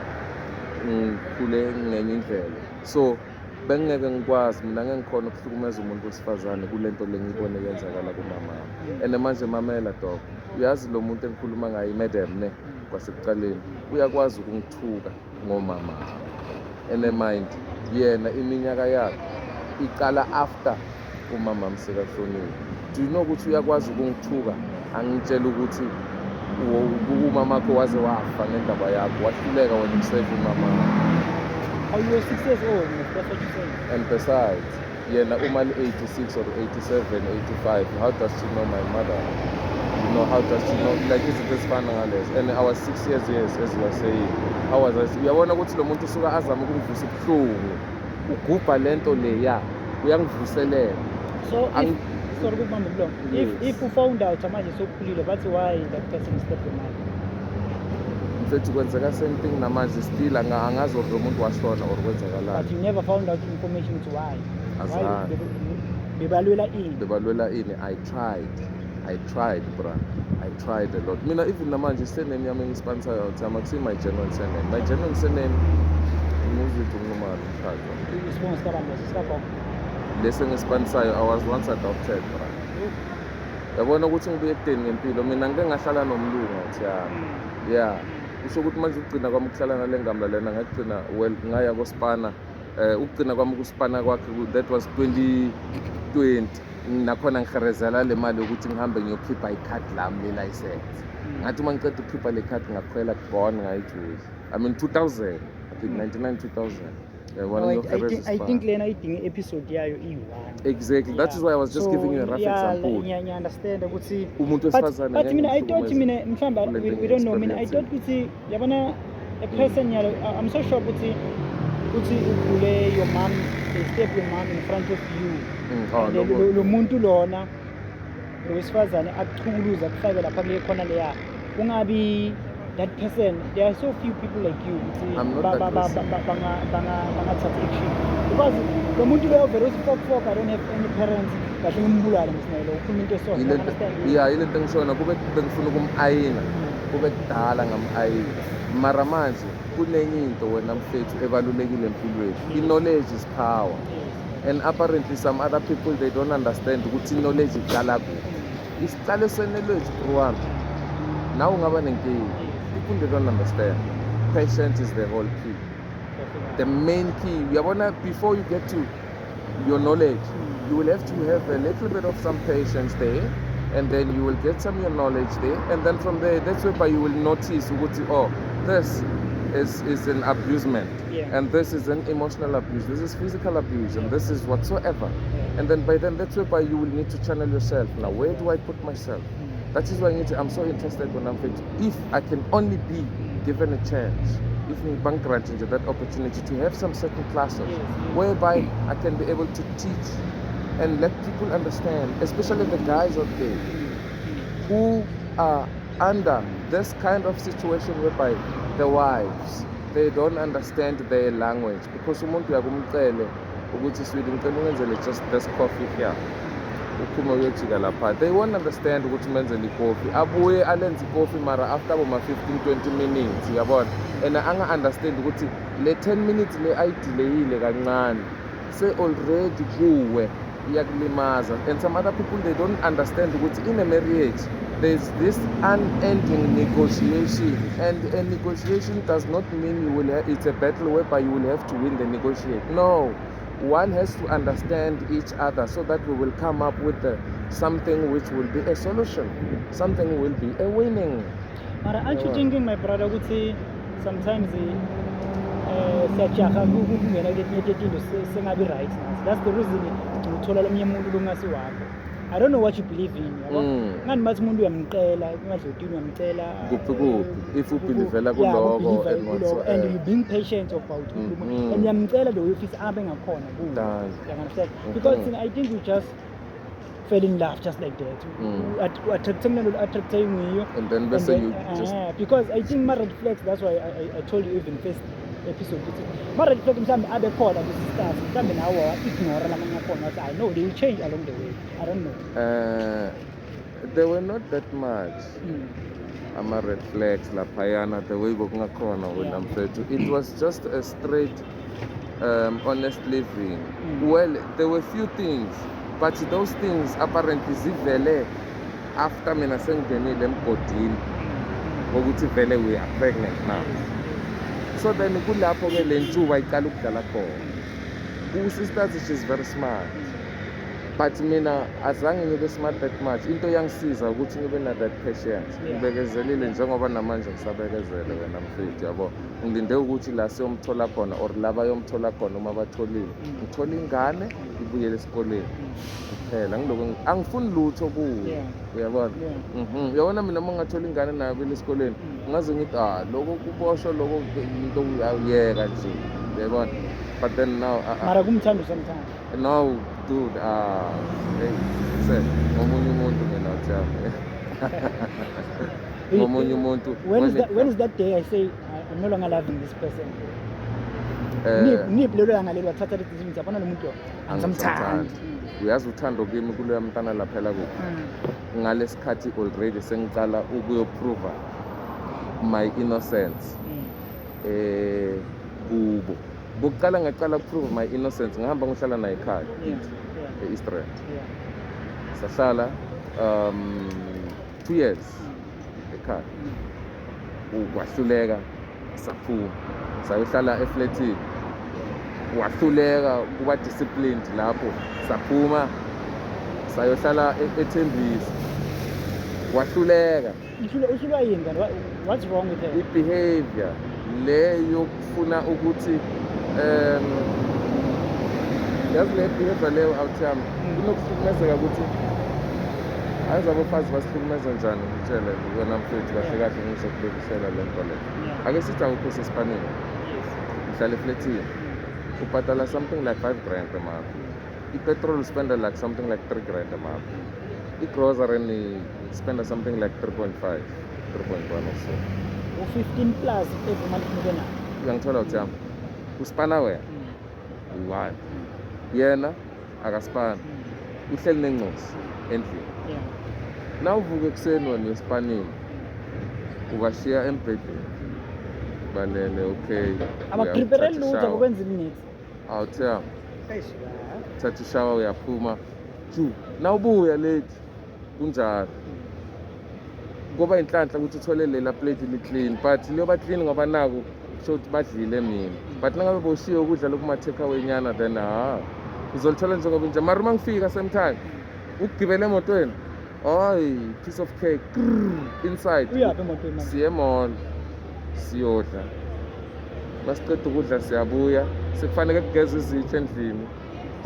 ngikhule ngenye indlela, so bengingeke ngikwazi mina, ngeke ngikhona ukuhlukumeza umuntu wesifazane kule nto le ngiyibone yenzakala kumama. And manje mamela, dog, uyazi lo muntu engikhuluma ngaye, madam ne, kwasekuqaleni uyakwazi ukungithuka ngomama, and mind yena iminyaka yakhe iqala after umama msekashonile. Do you know ukuthi uyakwazi ukungithuka, angitshela ukuthi umamakho waze wafa ngendaba yakho, wahluleka wena ukuseva umama? Oh, you were 6 years old. That's what you're saying. And besides, yena uma li-86 or 87, 85, how does she know my mother? How does she know, like, izinto ezifana ngalezo? And I was 6 years, yes, as you are saying. How was I? Uyabona ukuthi lo muntu usuka azame ukungivusa ubuhlungu, ugubha lento leya, uyangivuselela. So if sorry ukubamba umlomo. Yes. If you found out manje sokukhulile, bathi why that person stabbed your mother? Mfethu, kwenzeka same thing namanje still, angazi or lo muntu washona or kwenzakalani. But you never found out information to why. Why Azange. Bebalwela ini? Bebalwela ini? I tried, I tried, bra, I tried a lot. Mina even namanje surname yami engispansayo awuthama akusiyo my genuine surname. My genuine surname nguzwethu Nxumalo mshado. Isibongo sikabani leso, sikagogo? Lesi engispansayo, I was once adopted, bra. Yabona ukuthi ngibuye ekudeni ngempilo, mina ngike ngahlala nomlungu, awuthiyami. Yeah, kusho ukuthi manje ukugcina kwami ukuhlala nale ngamla lena, ngagcina, well, ngaya kospana, ukugcina kwami ukuspana kwakhe, that was 2020. Nakhona ngiherezela le mali yokuthi ngihambe ngiyokhipha ikhadi lami le-license. Ngathi uma ngiceda ukukhipha le khadi, ngakhwela, gone, ngayijuza. I mean, 2000, I think 99, 2000. Yabona, No, I ngiyohereza think, I isibani. think lena idinga episode yayo iyi-one. Exactly, that is why I was just So, giving you a rough yeah, example. Ngiya-understand ukuthi Umuntu but, wesifazane but ngeke mina I thought ngimhlukumeze mina mhlawumbe kule nto we don't know, mina I engiyi-experience. thought ukuthi, yabona, a person yalo, I'm so sure ukuthi ukhule your mom, they step your mom in front of you. Oh, And then lo muntu lona lo wesifazane akuchukuluza, akufake lapha kule khona leya, ungabi that person. There are so few people like you ukuthi I'm not that person. Bangathatha action because lo muntu loyo vele uthi, "Fuck, fuck, I don't have any parents, kahle ngimbulale msinelo," ukhuluma into eso. Understand? Yeah, ile nto engishona kube bengifuna ukum-ayina, kube kudala ngam-ayina, mara manje kunenye into, wena mfethu, ebalulekile empilweni. I-knowledge is power. And apparently some other people, they don't understand ukuthi i-knowledge iqala kuphi. Isiqalo se-knowledge, bro wami, nawe ungaba nenkinga. People, they don't understand patience is the whole key, the main key, uyabona? Before you get to your knowledge, you will have to have a little bit of some patience there, and then you will get some your knowledge there, and then from there, that's whereby you will notice ukuthi, oh, this is an abusement and this is an emotional abuse, this is physical abuse, and this is whatsoever. And then by then, that's whereby you will need to channel yourself. Now, where do I put myself? That is why ngithi I'm so interested when I'm fit. If I can only be given a chance, if bank granted that opportunity to have some certain classes whereby I can be able to teach and let people understand, especially the guys out there who are under this kind of situation whereby the wives, they don't understand their language, because umuntu uyakumcele ukuthi, "Sweetie, ngicela ungenzele just this coffee here," uphume uyojika lapha. They won't understand ukuthi umenzele ikofi, abuye alenze ikofi, mara after boma 15 20 minutes, uyabona? And anga-understand ukuthi le 10 minutes le ayidelayile kancane se already kuwe iyakulimaza. And some other people, they don't understand ukuthi in a marriage there's this unending negotiation, and a negotiation does not mean you will it's a battle whereby you will have to win the negotiate. No, one has to understand each other so that we will come up with something which will be a solution, something will be a winning. Mara aren't you Yeah. thinking, my brother, ukuthi sometimes siyajaha ukungena kuletinye tetinto sengabi right nathi? That's the reason uthola lomnye umuntu longasi wakho. I don't know what you believe in, yabo. Ngani bathi umuntu uyamqela emadlotini, uyamcela. Kuphi kuphi? If ubelievela Yeah, kuloko ubelieve and kuloko, and whatsoever. you being patient about and uyamcela lo uyofisa abe ngakhona kuwe. Done. You understand? Because I think we just fell in love just like that. Attract mina, attract ngiyo. And then bese And you then, just because I think ma red flags, that's why I told you even first episode ukuthi ma red flag mhlawumbe abe khona kwisistart, mhlawumbe nawe ignore lamanye akhona, wathi, "I know they will change along the way." I don't know. There were not that much ama-red flags laphayana the way bokungakhona, wena mfethu. It was just a straight honest living. Well, there were few things, but those things apparently zivele after mina sengingenile emgodini wokuthi vele we are pregnant now. So then kulapho-ke le ntshuba iqala ukudlala khona. Usisters, she's very smart, but mina azange ngibe smart that much. Into yangisiza ukuthi ngibe na that patience. Ngibekezelile njengoba namanje ngisabekezele, wena mfethu, yabo. Ngilinde ukuthi la siyomthola khona or la bayomthola khona, uma batholile, ngithole ingane ibuyele esikoleni kuphela. Ngiloko angifuni lutho kuwe. Uyabona? Yeah. Uyabona, mina uma ngingathola ingane nayo buyele esikoleni, ngaze ngithi, ah, loko kuboshwa loko into uyayeka nje, uyabona? But then now Mara kumthanda usamthanda? No, dude, ah, hey, se ngomunye umuntu mina, uthiyami, ngomunye umuntu. When is that day I say, "I'm no longer loving this person"? Niphi lelo langa lelo wathatha le decision, yabona lo muntu lo angisamthandi? Angisamthandi. Uyazi, uthando kimi kuloya mntana laphela kuphi? Ngalesikhathi already sengicala ukuyoprova my innocence kubo. Kokuqala ngaqala ukuprove my innocence, ngihamba ngihlala naye ekhaya kithi e-East Rand. Sahlala 2 years ekhaya. Kwahluleka, saphuma, sayohlala efletini. Wahluleka kuba disciplined lapho, saphuma, sayohlala eThembisa. Wahluleka. Uhlulwa yini kanti? What's wrong with her? I-behavior le yokufuna ukuthi Yazi le behavior leyo, outie yami, kunokuhlukumezeka ukuthi ayizi abafazi basihlukumeza njani. Ngitshele wena mfethu, kahle kahle ngizokubekisela le nto le. Ake sithi awukho sesipanini, uhlala efletini, ubhadala something like 5 grand a month, i-petrol spenda like something like 3 grand a month, i-grocery ni spenda something like 3.5, 3.1 or so. U-15 plus every month ube nayo. Uyangithola uthi yami, uspana wena uyi-one, yena akaspani, uhleli nencosi endlini. Na uvuka ekuseni wena uyesipanini, ubashiya embhedeni balele, okay. Abaprepare Uyathatha lutho, i-shower. Abakwenzi niks. Awuthiya, thatha i-shower, uyaphuma ju, nawubuya late kunjalo, kuba inhlanhla ukuthi uthole lela plate li-clean, but liyoba clean ngoba naku kusho ukuthi badlile mina, but nangabe boshiye ukudla lokuma-take away nyana, then ha, uzolithola njengoba nje. Mara uma ngifika same time ukugibela emotweni, hayi, piece of cake. Grrr, inside. Uyaphi emotweni manje? Siye e-mall, siyodla, masiqeda ukudla siyabuya, sekufanele kugezwe izitsha endlini,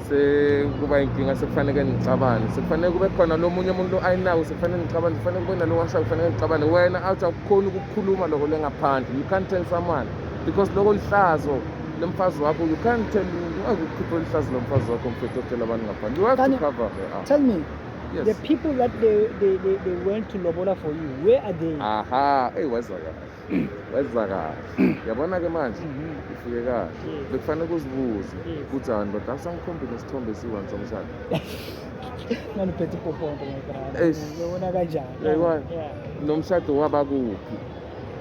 sekuba inkinga, sekufanele nixabane, sekufanele kube khona lo munye umuntu lo ayinawo, sekufanele nixabane, kufanele kube nalo washayo, kufanele nixabane. Wena awuthi akukhoni ukukhuluma loko lengaphandle. You can't tell someone because loko lihlazo lomfazi wakho. You can't tell, ungakukhipha lihlazo lomfazi wakho, mfethu, otshela abantu ngaphandle. You have to cover her up. Tell me, Yes. the people that they went to lobola for you, where are they? Aha, eyi, weza kahle, weza kahle. Yabona-ke manje, ufike kahle. Bekufanele kuzibuze ukuthi hayi ndoda, asangikhombi nesithombe esiyi-one somshado. Nganiphethe ipoponto, my brother. Eish. Uyobona kanjani? Uyayibona? Yeah. Nomshado waba kuphi?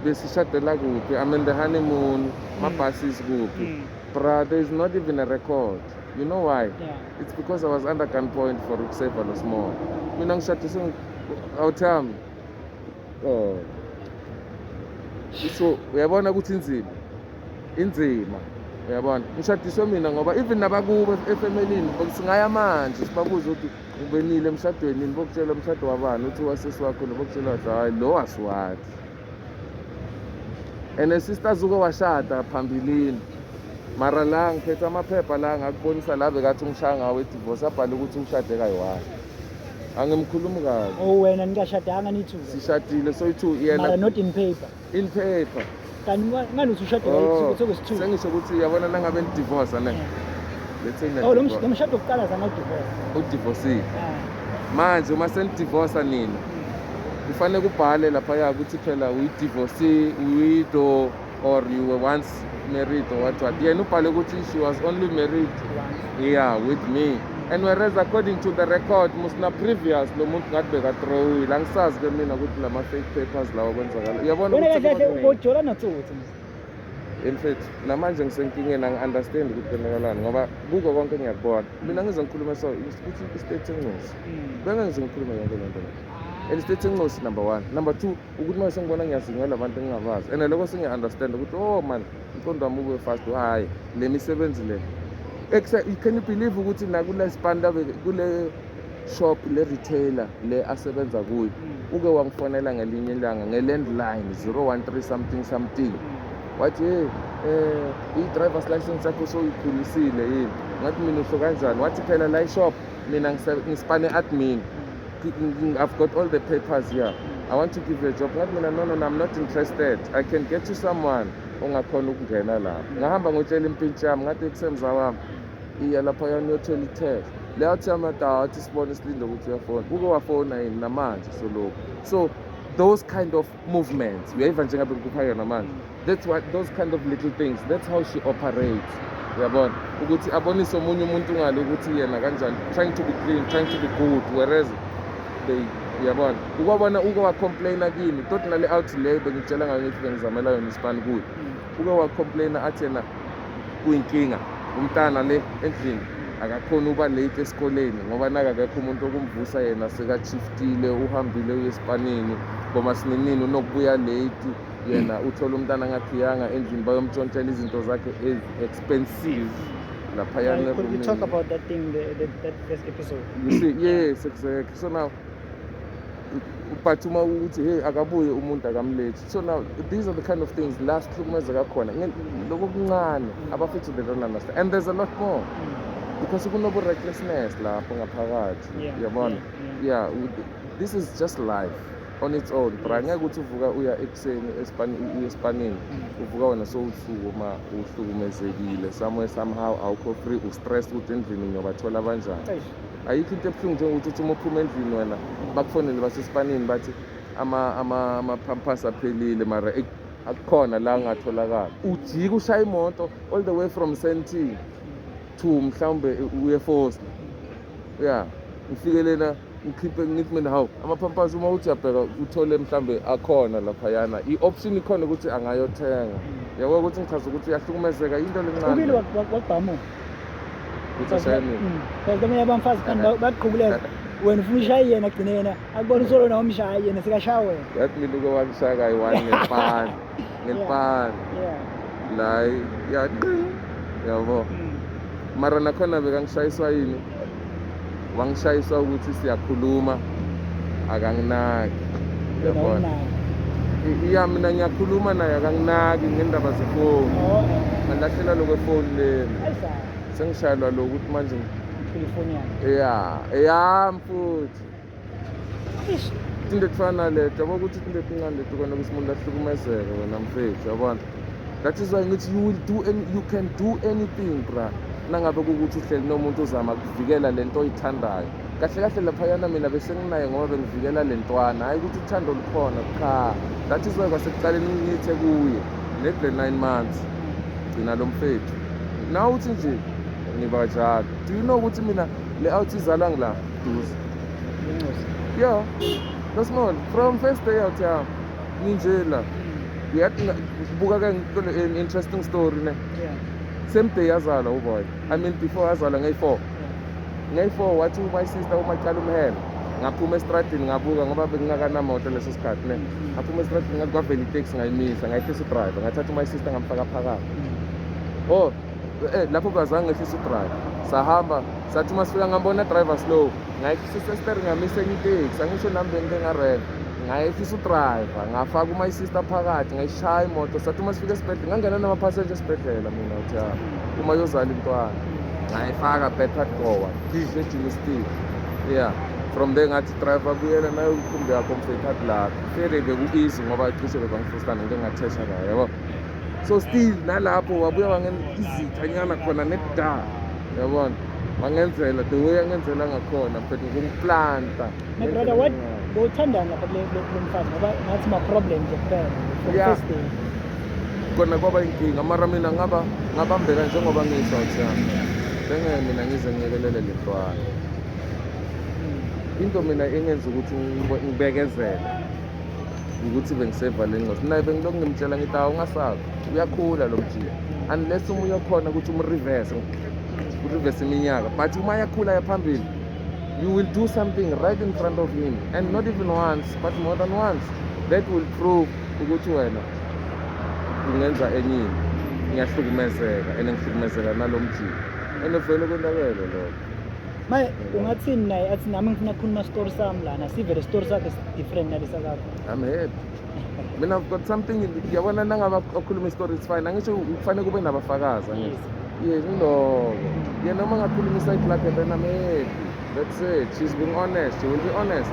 Besishadela kuphi? I'm in the honeymoon, mabhasis kuphi? Bra, there is not even a record. You know why? Yeah. It's because I was under gunpoint for ukuseva lo small. Mina ngishadise, awuthami, oh, so uyabona ukuthi inzima, inzima. Uyabona, ngishadiswe mina ngoba even nabakubo efemelini singaya manje sibabuze ukuthi ubenile emshadweni nini, bokutshela umshado wabani, uthi wasesi wakho lo, bokutshela wathi hayi, lo wasiwathi. And sisters uke washada phambilini, mara la ngiphethe amaphepha la ngakubonisa la, bekathi ungishaya ngawo i-divorce, abhale ukuthi ushade kayi-one. Angimkhulumi kabi. Oh, wena nikashadanga nithi? Sishadile soyi-two. Mara Yena not in paper. In paper. Kanti ngani uthi ushade Oh, sokwesi-two? Sengisho ukuthi yabona nangabe ni-divorce ne, let's say Oh, lo niya-divorce. lo mshado wokuqala zange udivorce. Udivorcile. Ah. Manje uma senidivorsa nina, kufanele kubhale laphaya ukuthi phela uyi-divorcee, widow, or you were once married or what what. Yena ubhale ukuthi she was only married Once. yeah, with me, and whereas according to the record musina previous lo muntu ngathi bekatrowile. Angisazi ke mina ukuthi lama fake papers lawa kwenzakala, uyabona Wena ukuthi kahle kahle kuba kuningi. Ubojola notsotsi. In fact, namanje ngisenkingeni, angi-understand ukuthi kwenzakalani ngoba kuko konke ngiyakubona. Mina ngize ngikhulume so ukuthi i-state sencosi, benge ngize ngikhulume yonke le nto le, and i-state sencosi number one, number two ukuthi manje sengibona ngiyazingela abantu engingabazi, and lokho sengiya-understand ukuthi oh man, umqondo wami ube fast. Hhayi, le misebenzi le. Can you believe ukuthi nakule span kule shop le retailer le asebenza kuyo, uke wangifonela ngelinye ilanga nge-landline 013 something something, wathi, "Hey, i-driver's license yakho soyikhulisile yini?" Ngathi mina, "Usho kanjani?" Wathi, "Phela la i-shop mina ngispane admin. I've got all the papers here. I want to give you a job." Ngathi mina, "No, no, no, I'm not interested. I can get you someone ongakhona ukungena lapho." Ngahamba ngotshela impintshi yami, ngathi, "Ekusemza wami, iya laphayana uyothola i-test." Leyo thi yamada athi sibone, silinde ukuthi uyafona. Uke wafona yini namanje solokhu? So those kind of movements, uyayiva njengabe ngikupha yona manje, that's what, those kind of little things, that's how she operates. Uyabona ukuthi abonise omunye umuntu ngale ukuthi yena kanjani, trying to be clean, trying to be good, whereas they, uyabona, ukwabona uke wacomplaina kimi toti nale out le bengitshela ngayo, ngithi bengizamela yona isipani kuyo, uke wacomplaina athi yena kuyinkinga umntana le endlini akakhoni uba late esikoleni ngoba nakakekho umuntu okumvusa, yena seka-shiftile, uhambile uye esipanini ngoma sininini, unokubuya late, yena uthola umntana angakhiyanga endlini, bayomtshontshela izinto zakhe ezi-expensive laphayana Yeah, could we talk erumini. about that thing, that first episode? You see, yes, exactly. So now But uma ukuthi, hey, akabuye umuntu, akamlethi. So now these are the kind of things la sihlukumezeka khona. Lokhu kuncane, abafethu, they don't understand, and there's a lot more because kunobu-recklessness lapho ngaphakathi. Yabona? Yeah. Yeah, this is just life on its own, bra. Ngeke ukuthi uvuka uya ekuseni uye esipanini, uvuka wena sowuhlukuma, uhlukumezekile somewhere, somehow, awukho free, ustress ukuthi endlini ngiyobathola kanjani. Eish. Ayikho into ebuhlungu njengokuthi uthi uma uphuma endlini wena, bakufonele basesipanini, bathi ama-pampers aphelile, mara akukhona la angatholakala. Ujike ushaya imoto all the way from Sandton to mhlawumbe uye Foster, ya, ngifike lena, ngikhiphe, ngithi mina, hawu, ama-pampers, uma uthi uyabheka, uthole mhlawumbe akhona laphayana, i-option ikhona ukuthi angayothenga. Yabo ukuthi ngichaza ukuthi uyahlukumezeka, into Ukile lencane. Wakubhamuka. Ukuthi ashaye mina? Because abanye abamfazi kanti bakuqhukuleza, wena ufuna ushaye yena, agcine yena akubona usolo nawe umshaye yena, sekashaya wena. Yathi mina uke wangishaya kayi-one ngelipani, ngelipani la, ya, yabo. Mara nakhona bekangishayiswa yini? Wangishayiswa ukuthi siyakhuluma, akanginaki. Wena Yabona? unayo. Ya, mina ngiyakhuluma naye, akanginaki ngendaba zefoni. Oh, Ngalahlela lokho efoni leni. Ayisa. Sengishayelwa lokhu ukuthi manje Telefoni yakhe. Ya, eyami futhi. Eish. Into ekufana naleto, yabo, ukuthi into etincane leti kona ukuthi umuntu ahlukumezeke wena mfethu, yabona? That is why ngithi you will do any, you can do anything, bra, nangabe kukuthi uhleli nomuntu uzama kuvikela lento oyithandayo. Kahle kahle laphayana mina besenginaye ngoba bengivikela le ntwana, hhayi ukuthi uthando lukhona, cha. That is why kwasekuqaleni ngithe kuye nekule 9 months, gcina lo mfethu na uthi nje ngiba njalo. Do you know ukuthi mina le out izalwa ngila duze? Lencosi. Yeah, that's small. From first day out yami nginje la. Uyathi buka ke ngikutshele an interesting story, ne? Same day yazalwa uboy, I mean before yazalwa, ngeyi-4, ngeyi-4 wathi my sister uma qala umhelo, ngaphuma estradini, ngabuka ngoba bengingakanamoto leso sikhathi, ne? Ngaphuma estradini, ngathi kwavela iteksi, ngayimisa, ngayehlisa udriver, ngathatha my sister, ngamfaka phakathi. Oh, lapho bazange ngehlisa udriver, sahamba, sathi uma sifika ngambona driver slow, ngayehlisa isesteri, ngamisa enye iteksi, angisho nami bengike ngarenta, ngayehlisa udriver, ngafaka uma sister phakathi, ngayishaya imoto. Sathi uma sifika esibhedlela, ngangena namaphasenja esibhedlela mina, uthi ya, uma yozala intwana, ngayifaka better goa gisho eGermiston. Yeah, from there ngathi, "Driver, buyela nayo ikhumbi yakho mfethu, hard luck." Vele beku-easy ngoba cishe bebangifostana, ngike ngathesha la, yabo. So still nalapho wabuya wangenza izitha nyana khona neda, yabona, wangenzela the way angenzela ngakhona mfethu, ngokuplanta. My brother, what bowuthandani lapha kule mfazi, ngoba ngathi ma-problem nje kuphela from first day? Kona kwaba inkinga, mara mina ngaba ngabambeka njengoba ngisho uthi bengeke mina ngize ngiyekelele le ntwana. Into mina engenza ukuthi ngibekezele ukuthi bengiseva le ngcosi naye, bengilokhu ngimtshela ngithi, awu, ungasabi, uyakhula lo mjika, unless uma uyokhona ukuthi umreverse, ureverse iminyaka, but uma yakhula yaphambili, you will do something right in front of him, and not even once but more than once, that will prove ukuthi wena ungenza enye into. Ngiyahlukumezeka and ngihlukumezeka nalo mjika, and vele konakele lokho. Maye, ungathini naye athi, "Nami ngifuna ukukhuluma story sami lana"? Sivele story sakhe different nalesa kakho. I'm happy. Mina I've got something yabona, nangabe akhuluma istory, it's fine. Angisho kufanele kube nabafakazi, angisho? Yes. Yes, ngiloko. Yena uma ngakhuluma iside lakhe, then I'm happy. That's it. She's being honest. She will be honest.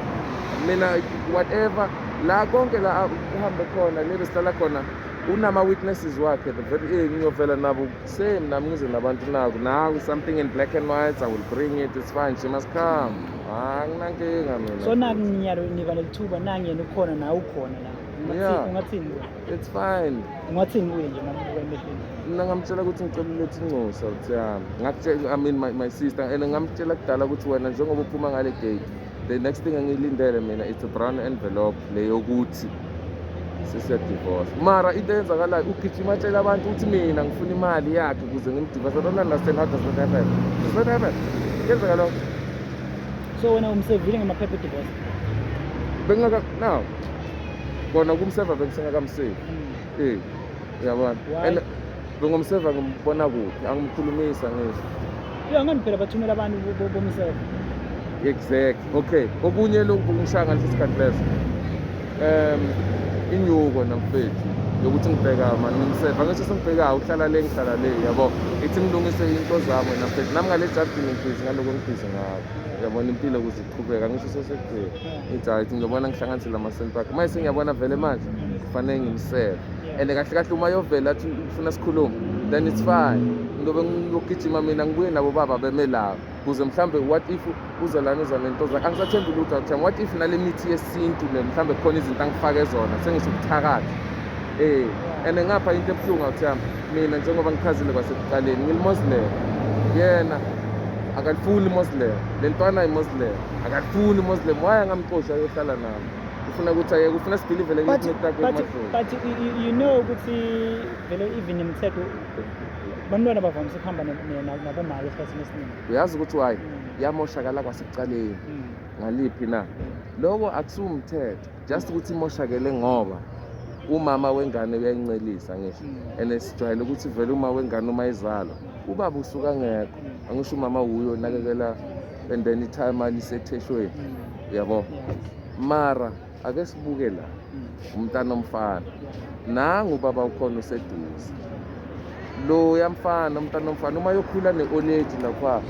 Mina whatever la konke la uhambe khona, le besihlala khona, unama witnesses wakhe, the very ngiyovela nabo same, nami ngize nabantu naku now, something in black and white, I will bring it. It's fine, she must come. Anginankinga mina. So nakunyalo niba nelithuba, nangi yena ukhona, nawe ukhona la. Yeah. Ungathini kuye? It's fine. Ungathini kuye nje mambuka emehlweni? Mina ngamtshela ukuthi ngicela ulethe inxusa, uthi yami ngakutshela, I mean my sister, and ngamtshela kudala ukuthi wena njengoba uphuma ngale gate, the next thing engiyilindele mina, it's a brown envelope leyokuthi sesiya-divorce. Mara into eyenzakalayo, ugijima atshela abantu ukuthi mina ngifuna imali yakhe ukuze ngimdivorce. I don't understand how does that happen. Does that happen? Kuyenzeka lokho? So wena umsevile ngamaphepha edivorce? Bengingaka now kona kumseva, bengisengakamsevi. Uyabona? Why? And bengomseva ngimbona kuphi? Angimkhulumisa ngisho. Ya, ngani phela bathumela abantu bomseva. Exact, okay. Okunye lokhu kungishaya ngaleso sikhathi leso, inyuko namfethu yokuthi ngibheka mani ngimseva, angisho sengibhekayo uhlala le, ngihlala le, yabo. Ithi ngilungise into zami wena mfethu, nami ngale jardini ngibhizi ngaloko ngibhizi ngakho, uyabona impilo ukuze iqhubeka, angisho sesekugcina. Ngithi hayi, ngiyobona ngihlanganisele amasenti akhe manje, sengiyabona vele manje kufanele ngimseve. And kahle kahle uma yovela athi ufuna sikhulume, then it's fine, ngizobe ngiyogijima mina, ngibuye nabo baba beme la, kuze mhlambe what if uza lana, uza nento zakhe, angisathembi lutho akuthembi. What if nale mithi yesintu le mhlambe khona izinto angifake zona, sengisho ubuthakathi, and ngapha into ebuhlungu awuthemba, mina njengoba ngichazile kwasekuqaleni, ngili-Muslim, yena akalifuni i-Muslim, le ntwana i-Muslim akalifuni i-Muslim. Why angamxosha ayohlala nami? Ufuna ukuthi ayeke, ufuna si-believe But but you know ukuthi vele even imithetho, bantwana bavamise ukuhamba nabomake esikhathini esiningi. Uyazi ukuthi why? Yamoshakala kwasekuqaleni. Ngaliphi na? Loko akusiwumthetho, just ukuthi imoshakele ngoba umama wengane uyayincelisa, ngisho. And sijwayele ukuthi vele uma wengane uma izalwa, ubaba usuka ngekho, angisho umama wuyo onakekela, and then i-timer lisetheshweni, uyabo. Mara ake sibuke la, umntana omfana nangu, ubaba ukhona useduze, lo yamfana, umntana omfana uma yokhula ne-oledi lapha,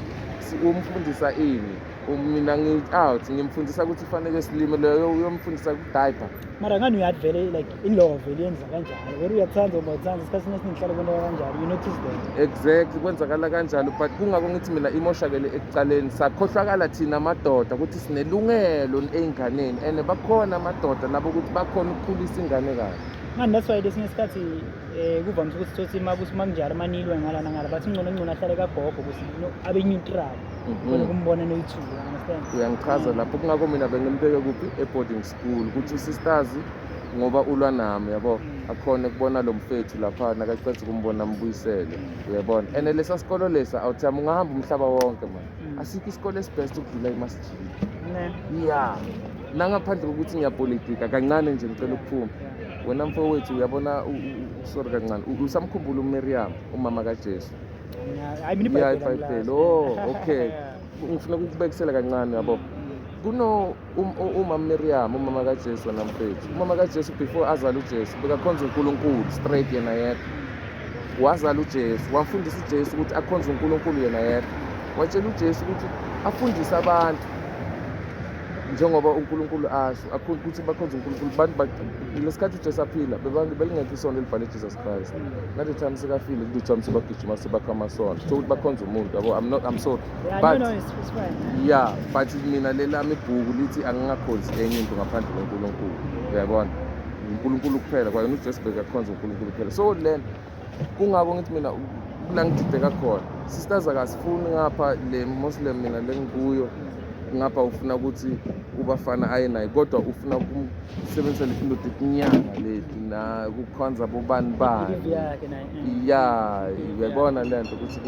umfundisa ini? Mina ngi-out, ngimfundisa ukuthi kufanele silime, leyo uyomfundisa ku-diaper. Mara ngani uyathi vele like ilove liyenza kanjalo, wena uyathanda uma uthanda, esikhathini esiningi hlale kwenteka kanjalo, you notice that. Exactly, kwenzakala kanjalo, but kungako ngithi mina imoshakele ekuqaleni, sakhohlakala thina amadoda ukuthi sinelungelo ey'nganeni, and bakhona amadoda labo ukuthi bakhona ukukhulisa ingane kahle. Ngani that's why lesinye isikhathi kuvamise ukuthi thothi uma kuthi uma kunjalo manilwe ngala nangala, bathi ngcono ngcono ahlale kagogo ukuthi no, abe neutral, khona kumbona noyi-two, you understand? Uyangichaza lapho. Kungakho mina bengimbeke kuphi, e-boarding school, ukuthi usisters ngoba ulwa nami, yabo, akhone kubona lo mfethu lapha, nakaceda ukumbona ambuyisele, uyabona. And lesa sikolo lesa awuthami, ungahamba umhlaba wonke man, asikho isikole esi-best ukudlula imasjid. Ne. Ya, nangaphandle kokuthi ngiyapolitika kancane nje, ngicela ukuphuma. Wena mfowethu, uyabona, sorry kancane, usamkhumbula uMiriam, umama kaJesu? Hayi, mina Ya, iBhayibheli iBhayibheli. angilazi. Oh, okay. Ngifuna ukukubekisela kancane, yabo. Kuno umama Miriam, umama kaJesu, wena mfethu. Umama kaJesu before azala uJesu bekakhonza uNkulunkulu straight yena yedwa. Wazala uJesu, wamfundisa uJesu ukuthi akhonze uNkulunkulu yena yedwa. Watshela uJesu ukuthi afundise abantu njengoba uNkulunkulu asho ukuthi bakhonze uNkulunkulu abantu. Lesikhathi uJesu aphila belingekho isonto elibhale Jesus Christ. Ngale time sekafile, kule time sebagijima sebakha amasonto, so ukuthi bakhonze umuntu, yabo. I'm not, I'm sorry, but No, it's fine. Yeah, but mina lelami ibhuku lithi angingakhonzi enye into ngaphandle koNkulunkulu, uyabona, uNkulunkulu kuphela. Kwayena uJesu bekakhonza uNkulunkulu kuphela. So le kungako ngithi mina kula ngidideka khona, sisters akasifuni ngapha le Muslim mina lengikuyo ngapha, ufuna ukuthi ubafana aye naye, kodwa ufuna ukumsebenzisa leti tetinyanga leti na kukhonza bobani bani. Belief yakhe naye. Ya, uyayibona le nto ukuthi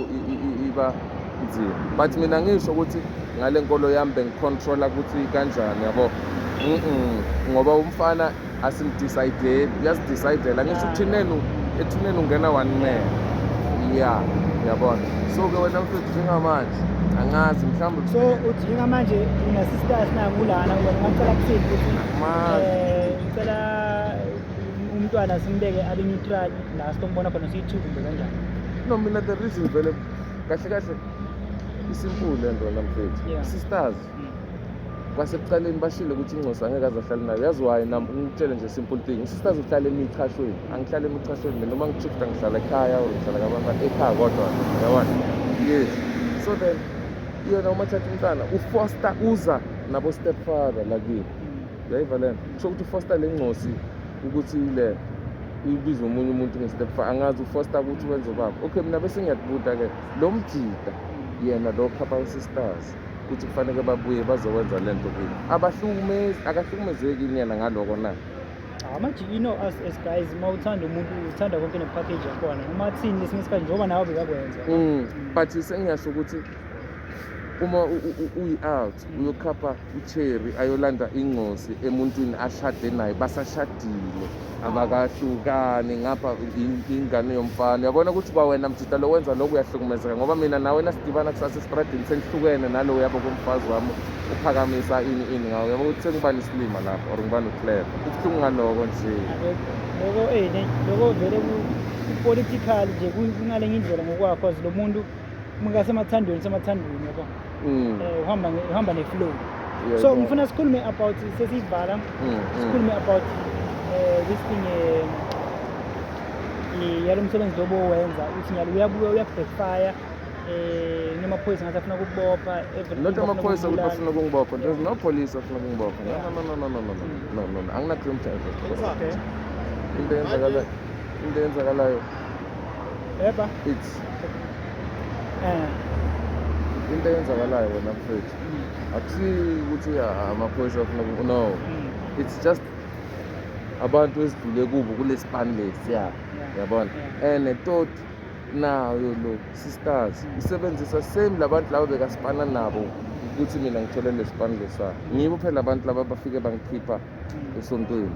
iba nzima, but mina ngisho ukuthi ngale nkolo yami bengi-controla ukuthi kanjani, yabo. Ngoba umfana asim-decide, uyazi-decidela, ngisho uthuneni, ethuneni ungena one man, ya, uyabona. So-ke wena mfethu, njengamanje angazi mhlawumbe. So uthi njengamanje una sisters nangulana, wena ungacela kuthini ukuthi ngicela umntwana simbeke abe neutral la sitombona khona siyi-two kumbe kanjani? No, mina the reason vele kahle kahle i-simple le nto namfethu. Sisters kwasekuqaleni bashile ukuthi ingcosi angeke aze ahlale nayo. Yazi why? Nam ngitshele nje simple thing, sisters uhlala emichashweni, angihlale emichashweni mina. Noma ngi-shifta ngihlala ekhaya or ngihlala kabantwana ekhaya, kodwa yabona, yes. So then yena uma thatha umntana u-foster, uza nabo stepfather lakini, uyayiva le nto? Kusho ukuthi u-foster le ngcosi ukuthi le ubize omunye umuntu nge-stepfather, angazi u-foster ukuthi wenze ubaba. Okay, mina bese ngiyakubuta-ke, lo mjida yena lo khapha sisters ukuthi kufanele babuye bazokwenza le nto kini, abahlukumezi, akahlukumezeki yena ngaloko na? Ah, manje you know us as guys, uma uthanda umuntu uthanda konke ne-package yakhona, noma thini lesinye isikhathi njengoba nawe bekakwenza. But sengiyasho ukuthi Uma uyi-out uyokhapha uCherry ayolanda ingosi emuntwini ashade naye, basashadile, abakahlukani, ngapha ingane yomfana. Uyabona ukuthi kwawena mjita lo wenza lokhu uyahlukumezeka, ngoba mina nawe nasidibana kusasa esitradini senihlukene nalo yabo komfazi wami uphakamisa ini ini ngawo. Uyabona ukuthi sengibani isilima lapho or ngibani uclever, kubuhlungu ngaloko nje. Loko loko vele ku-political nje, kungalenye indlela ngokwakho, cause lo muntu mukasemathandweni, semathandweni, yabo. Uhamba ne-flow. So ngifuna sikhulume about, sesiyivala, sikhulume about this thing yalo msebenzi lobo wenza, uthi nyalo uyabuya uyaku-backfire, namaphoyisa ngathi afuna ukukubopha, everything, Not bafuna amaphoyisa ukuthi ukukubulala. Bafuna ukungibopha. There's no police afuna ukungibopha. No, no, no, no, no, no, no, no, no, no, angina criminal record. Into eyenzakalayo, Eba. It's into eyenzakalayo wena mfethu, akusi ukuthi amaphoyisa afuna no, it's just abantu esidlule kubo kule span lesiya, yabona. And tot nayo lo sisters usebenzisa same labantu laba bekasipana nabo ukuthi mina ngithole le span lesa. Ngibo phela abantu laba bafike bangikhipha esontweni.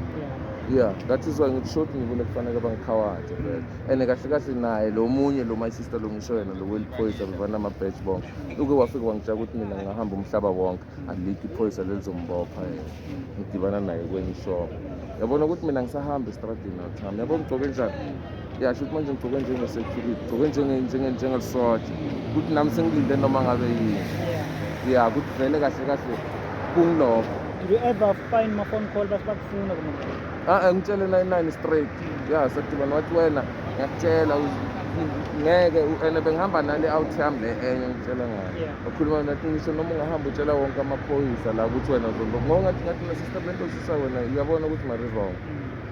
Yeah, that is why ngithi short ngibone kufanele bangikhawathe vele. And kahle kahle naye lo munye lo my sister lo ngisho yena lo weliphoyisa bebanama-badge bonke, uke wafika wangitshela ukuthi mina ngingahamba umhlaba wonke, alikho iphoyisa lelizombopha yena. Ngidibana naye kwenye ishop, yabona ukuthi mina ngisahamba estradini awuthami, yabo, ngigcoke njani, yasho ukuthi manje ngigcoke njenge-security, ngigcoke njengelisoja, ukuthi nami sengilinde noma ngabe yini. Ya, ukuthi vele kahle kahle kungilokho. Did you ever find my phone call basi bakufuna kuma? Ah, ngitshele 99 straight. Ya, sadibana, wathi wena ngiyakutshela ngeke and bengihamba nale out yami le enye ngitshela ngayo. Ukhuluma nathi, ngisho noma ungahamba utshela wonke amaphoyisa la ukuthi wena uzombo ngoba ngathi na sister lento sisa wena uyabona ukuthi mari wrong.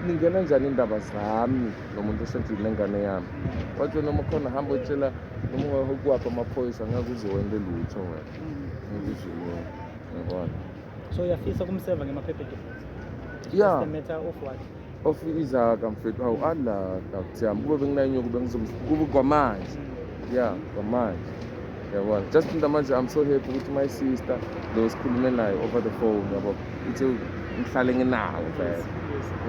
Ningena njani indaba zami nomuntu osendlini nengane yami? Wathi wena uma khona hamba utshela noma ungakwaphi amaphoyisa, ngeke uze wente lutho wena. Ngeke uze wena. Yabona. So uyafisa kumseva ngemaphepha divorce? It's Yeah. just a matter of what? Of izaka mfethu, hawu ala akuthiyami, kube benginanyuku bengizom kube kwamanje, yeah, kwamanje, yabona. Just into manje I'm so happy ukuthi my sister lo sikhulume naye over the phone, yabo, uthi ngihlale nginawo vele.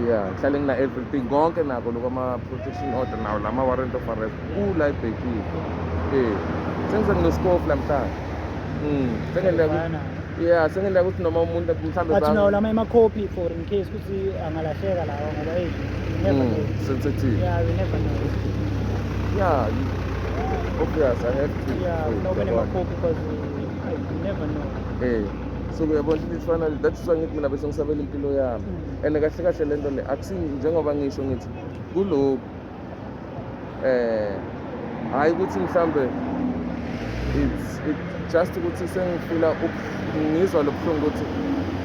Yeah, ngihlale ngina everything konke nako lokhu, ama-protection order nawo lama warrant of arrest kula ibhekile, sengize nginesikofu lamhlanje. Sengenda Fana. Yeah, sengenda ukuthi noma umuntu mhlambe But nawo lama emakhophi for in case ukuthi angalahleka lawa, ngoba hey, you never know. Sensitive. Yeah, you never know. Yeah, obvious, I have to. Yeah, Wait, no yabona. emakhophi because you never know. So uyabona into ifana, that's why ngithi mina bese ngisabela impilo yami. And kahle kahle lento le akusi njengoba ngisho ngithi kulokhu, hayi ukuthi mhlambe it's it just ukuthi sengifila ngizwa lobuhlungu ukuthi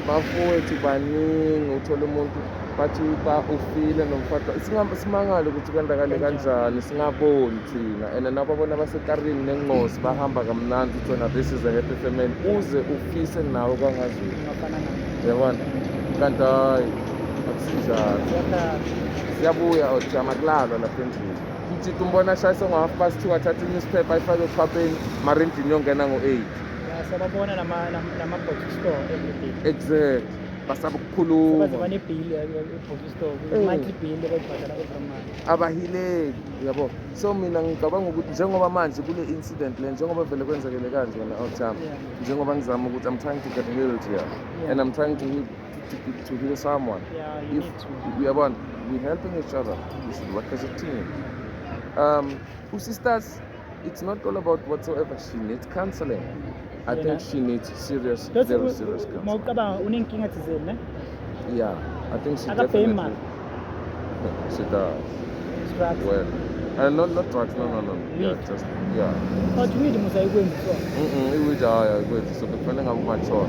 bafowethu baningi, uthola umuntu bathi ba ufile nomfana, simangale ukuthi kwenzakale kanjani, singaboni thina, and nabo bona basekarini nenqosi bahamba kamnandi, uthi wena this is a happy family, uze ufise nawe kwangazuthi Ungafana nayo. Yabona, kanti hayi, akusinjalo. Siyakhala. Siyabuya ojama kulalwa lapha endlini, mjita umbona ashayise ngo-2:30, athathe i-newspaper ayifake ekhwapheni, mara endlini yongena ngo-8. Yeah, siyababona lama bottle store every day. Exact, basaba ukukhuluma. Sebaze bane-bill ye-bottle store, monthly bill abayibhadala every month. Abahileki, yabo. So mina ngicabanga ukuthi njengoba manje kule incident le, njengoba vele kwenzekele kanje wena awuthami, njengoba ngizama ukuthi I'm trying to get healed here and I'm trying to heal, to heal someone. Yeah, you If need to. Uyabona, we're helping each other, we should work as a team. Usisters, it's not all about whatsoever, she needs counseling, I think she needs serious, very serious counseling. Mawucabanga unenkinga thizeni, ne? Yeah, I think she Akabhemi. definitely she does. Drugs. Well, not drugs, no. Yeah, Weed. Just yeah. But weed musayikwenzi so. Iweed hayi ayikwenzi, so bekufanele ngabe umature.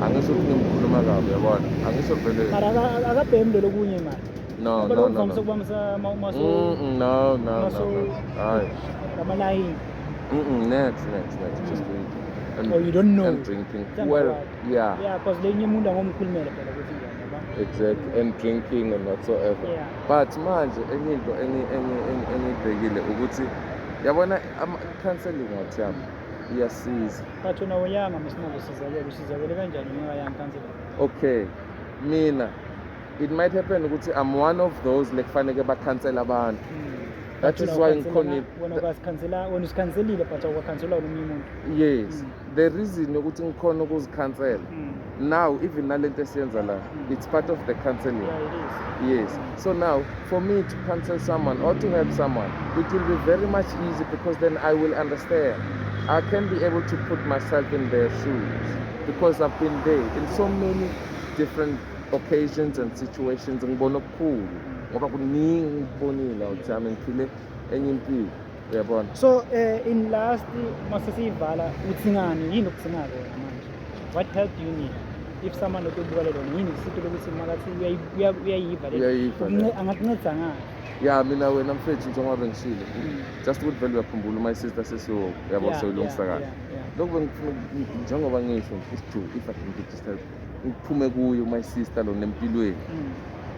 Angisho ukuthi ngimkhuluma kabi, yabona. Angisho vele. Mara akabhemi lo lokunye mara. No, Ngoba no, lokhu no, kuvamise no. ukuba maso No, maso- no. Hayi. ngamalayini. Next, next, next, just weed. And, Oh, you don't know. And drinking. Something Well, yeah. Yeah, because lenye umuntu angomkhulumela phela ukuthi njani, yabo. Exactly. And drinking and whatsoever. But manje enye into engiyibhekile ukuthi yabona ama counseling wathi yami Iyasiza. But wena uyanga msinazo, usizakele, usizakele kanjani ungayanga counseling? Okay, mina it might happen ukuthi I'm one of those lekufaneke bakhansela abantu. That But is wena why ukhansela ngikhonile. Wena ukazikhansela, wena usikhanselile, but awukakhanselwa nomunye umuntu. Yes, the reason yokuthi ngikhona ukuzikhansela now, even nalento esiyenza la, it's part of the counseling. Yeah, it is. Yes. So now, for me to counsel someone or to help someone, it will be very much easy because then I will understand. I can be able to put myself in their shoes because I've been there in so many different occasions and situations. Ngibona okukhulu ngoba kuningi ngikubonile awuthi yami ngiphile enye impilo, uyabona. So in last, mase siyivala, uthingani, yini okuthingako wena manje? What help do you need? If someone otobuka lona, yini usito lokuthi makathi uyayiva le Uyayiva le. Angakunceda ngani? Ya, mina wena mfethu, njengoba bengishilo, just ukuthi vele uyakhumbula my sister sesiwo, yabo, sewulungisa kahle. Lokhu bengifuna njengoba ngisho isiju, if I can get just help, ngiphume kuyo my sister lo nempilweni,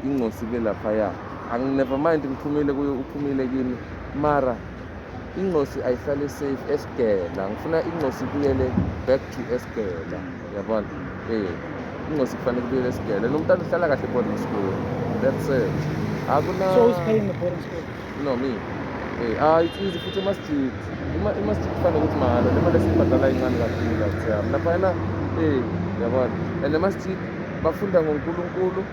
ingcosi ibe laphaya. Angi-never mind ngiphumile kuyo, uphumile kimi, mara ingcosi ayihlale safe esigela. Ngifuna ingcosi ibuyele back to esigela, yabona. Ingcosi kufanele kubuyele esigela nomntana uhlala kahle boarding school, that's it, akuna. So who's paying the boarding school? No, me. Ah, it's easy futhi emasjid. Imasjid kufanele ukuthi mahhala, le mali esiyibhadala incane kakhulu athi yami laphayana, yabona. And emasjid bafunda ngoNkulunkulu.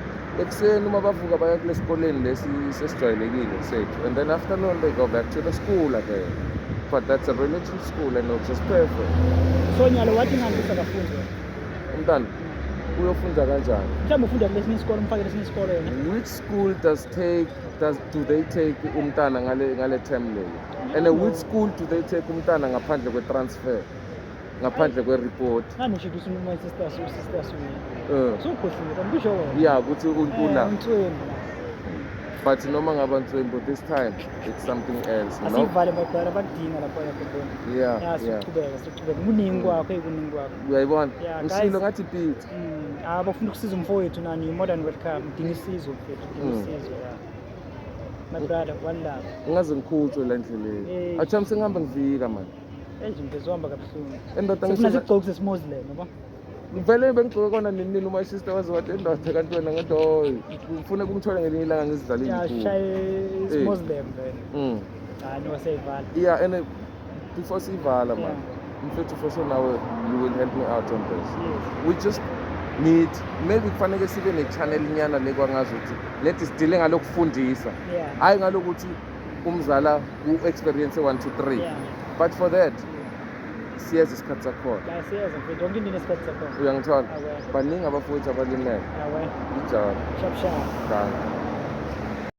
Ekuseni uma bavuka baya kule sikoleni lesi sesijwayelekile sethu, and then afternoon they go back to the school again, but that's a religious school and it's just perfect. So nyalo wathi ngani usakafundi wena? Umntana uyofunda kanjani? Mhlawumbe ufunda kulesinye isikole, umfake lesinye isikole yena. Which school does take does do they take umntana ngale term leyo? And which school do they take umntana ngaphandle kwe-transfer, ngaphandle kwe-report? Ngani usho ukuthi my sister, sister suye? Sukhohliwe, kanti kusho wena. Yeah, ukuthi untula. Unswembu. But noma ngaba nswembu, this time it's something else, no? Asivale, my brother, bakudinga lapho yakho. Yeah. Ya, siqhubeka, siqhubeka. Kuningi kwakho, kuningi kwakho. Uyayibona. Yeah, ngishilo guys. ngathi pizza. Abafuna ukusiza umfowethu nani, you more than welcome. Udinga isizo mfethu, udinga usizo, yeah. My brother, one love. Ngingaze ngikhutshwe la endleleni. Athami sengihambe ngivika mani. Eyi mfethu, uhamba kabuhlungu. Endoda Sefuna ngisho sigqoke sesiMuslim, yabo? Vele bengigqoke kona nini nini, uma sister waze wathi endoda kanti wena, ngathi hoyi ngifuna ukungithola ngelinye ilanga ngizidlale Ya, iy'nkukhu. Shaye isiMuslim vele. Hayi no, seyivala. Yeah, and before siyivala man, mfethu, for sure nawe you will help me out on this. Yes. We just need maybe kufanele sibe ne-channel nyana le kwangazi ukuthi lethi sidile ngalokufundisa, hhayi ngalokuthi umzala u-experience 1 2 3, but for that siyeza isikhathi sakhona. Ya, siyeza mfethu, yonke into inesikhathi sakhona. Uyangithola? Awe. Baningi abafowethu abalimele. Awe. Ijalo. Sharp sharp. Dankie.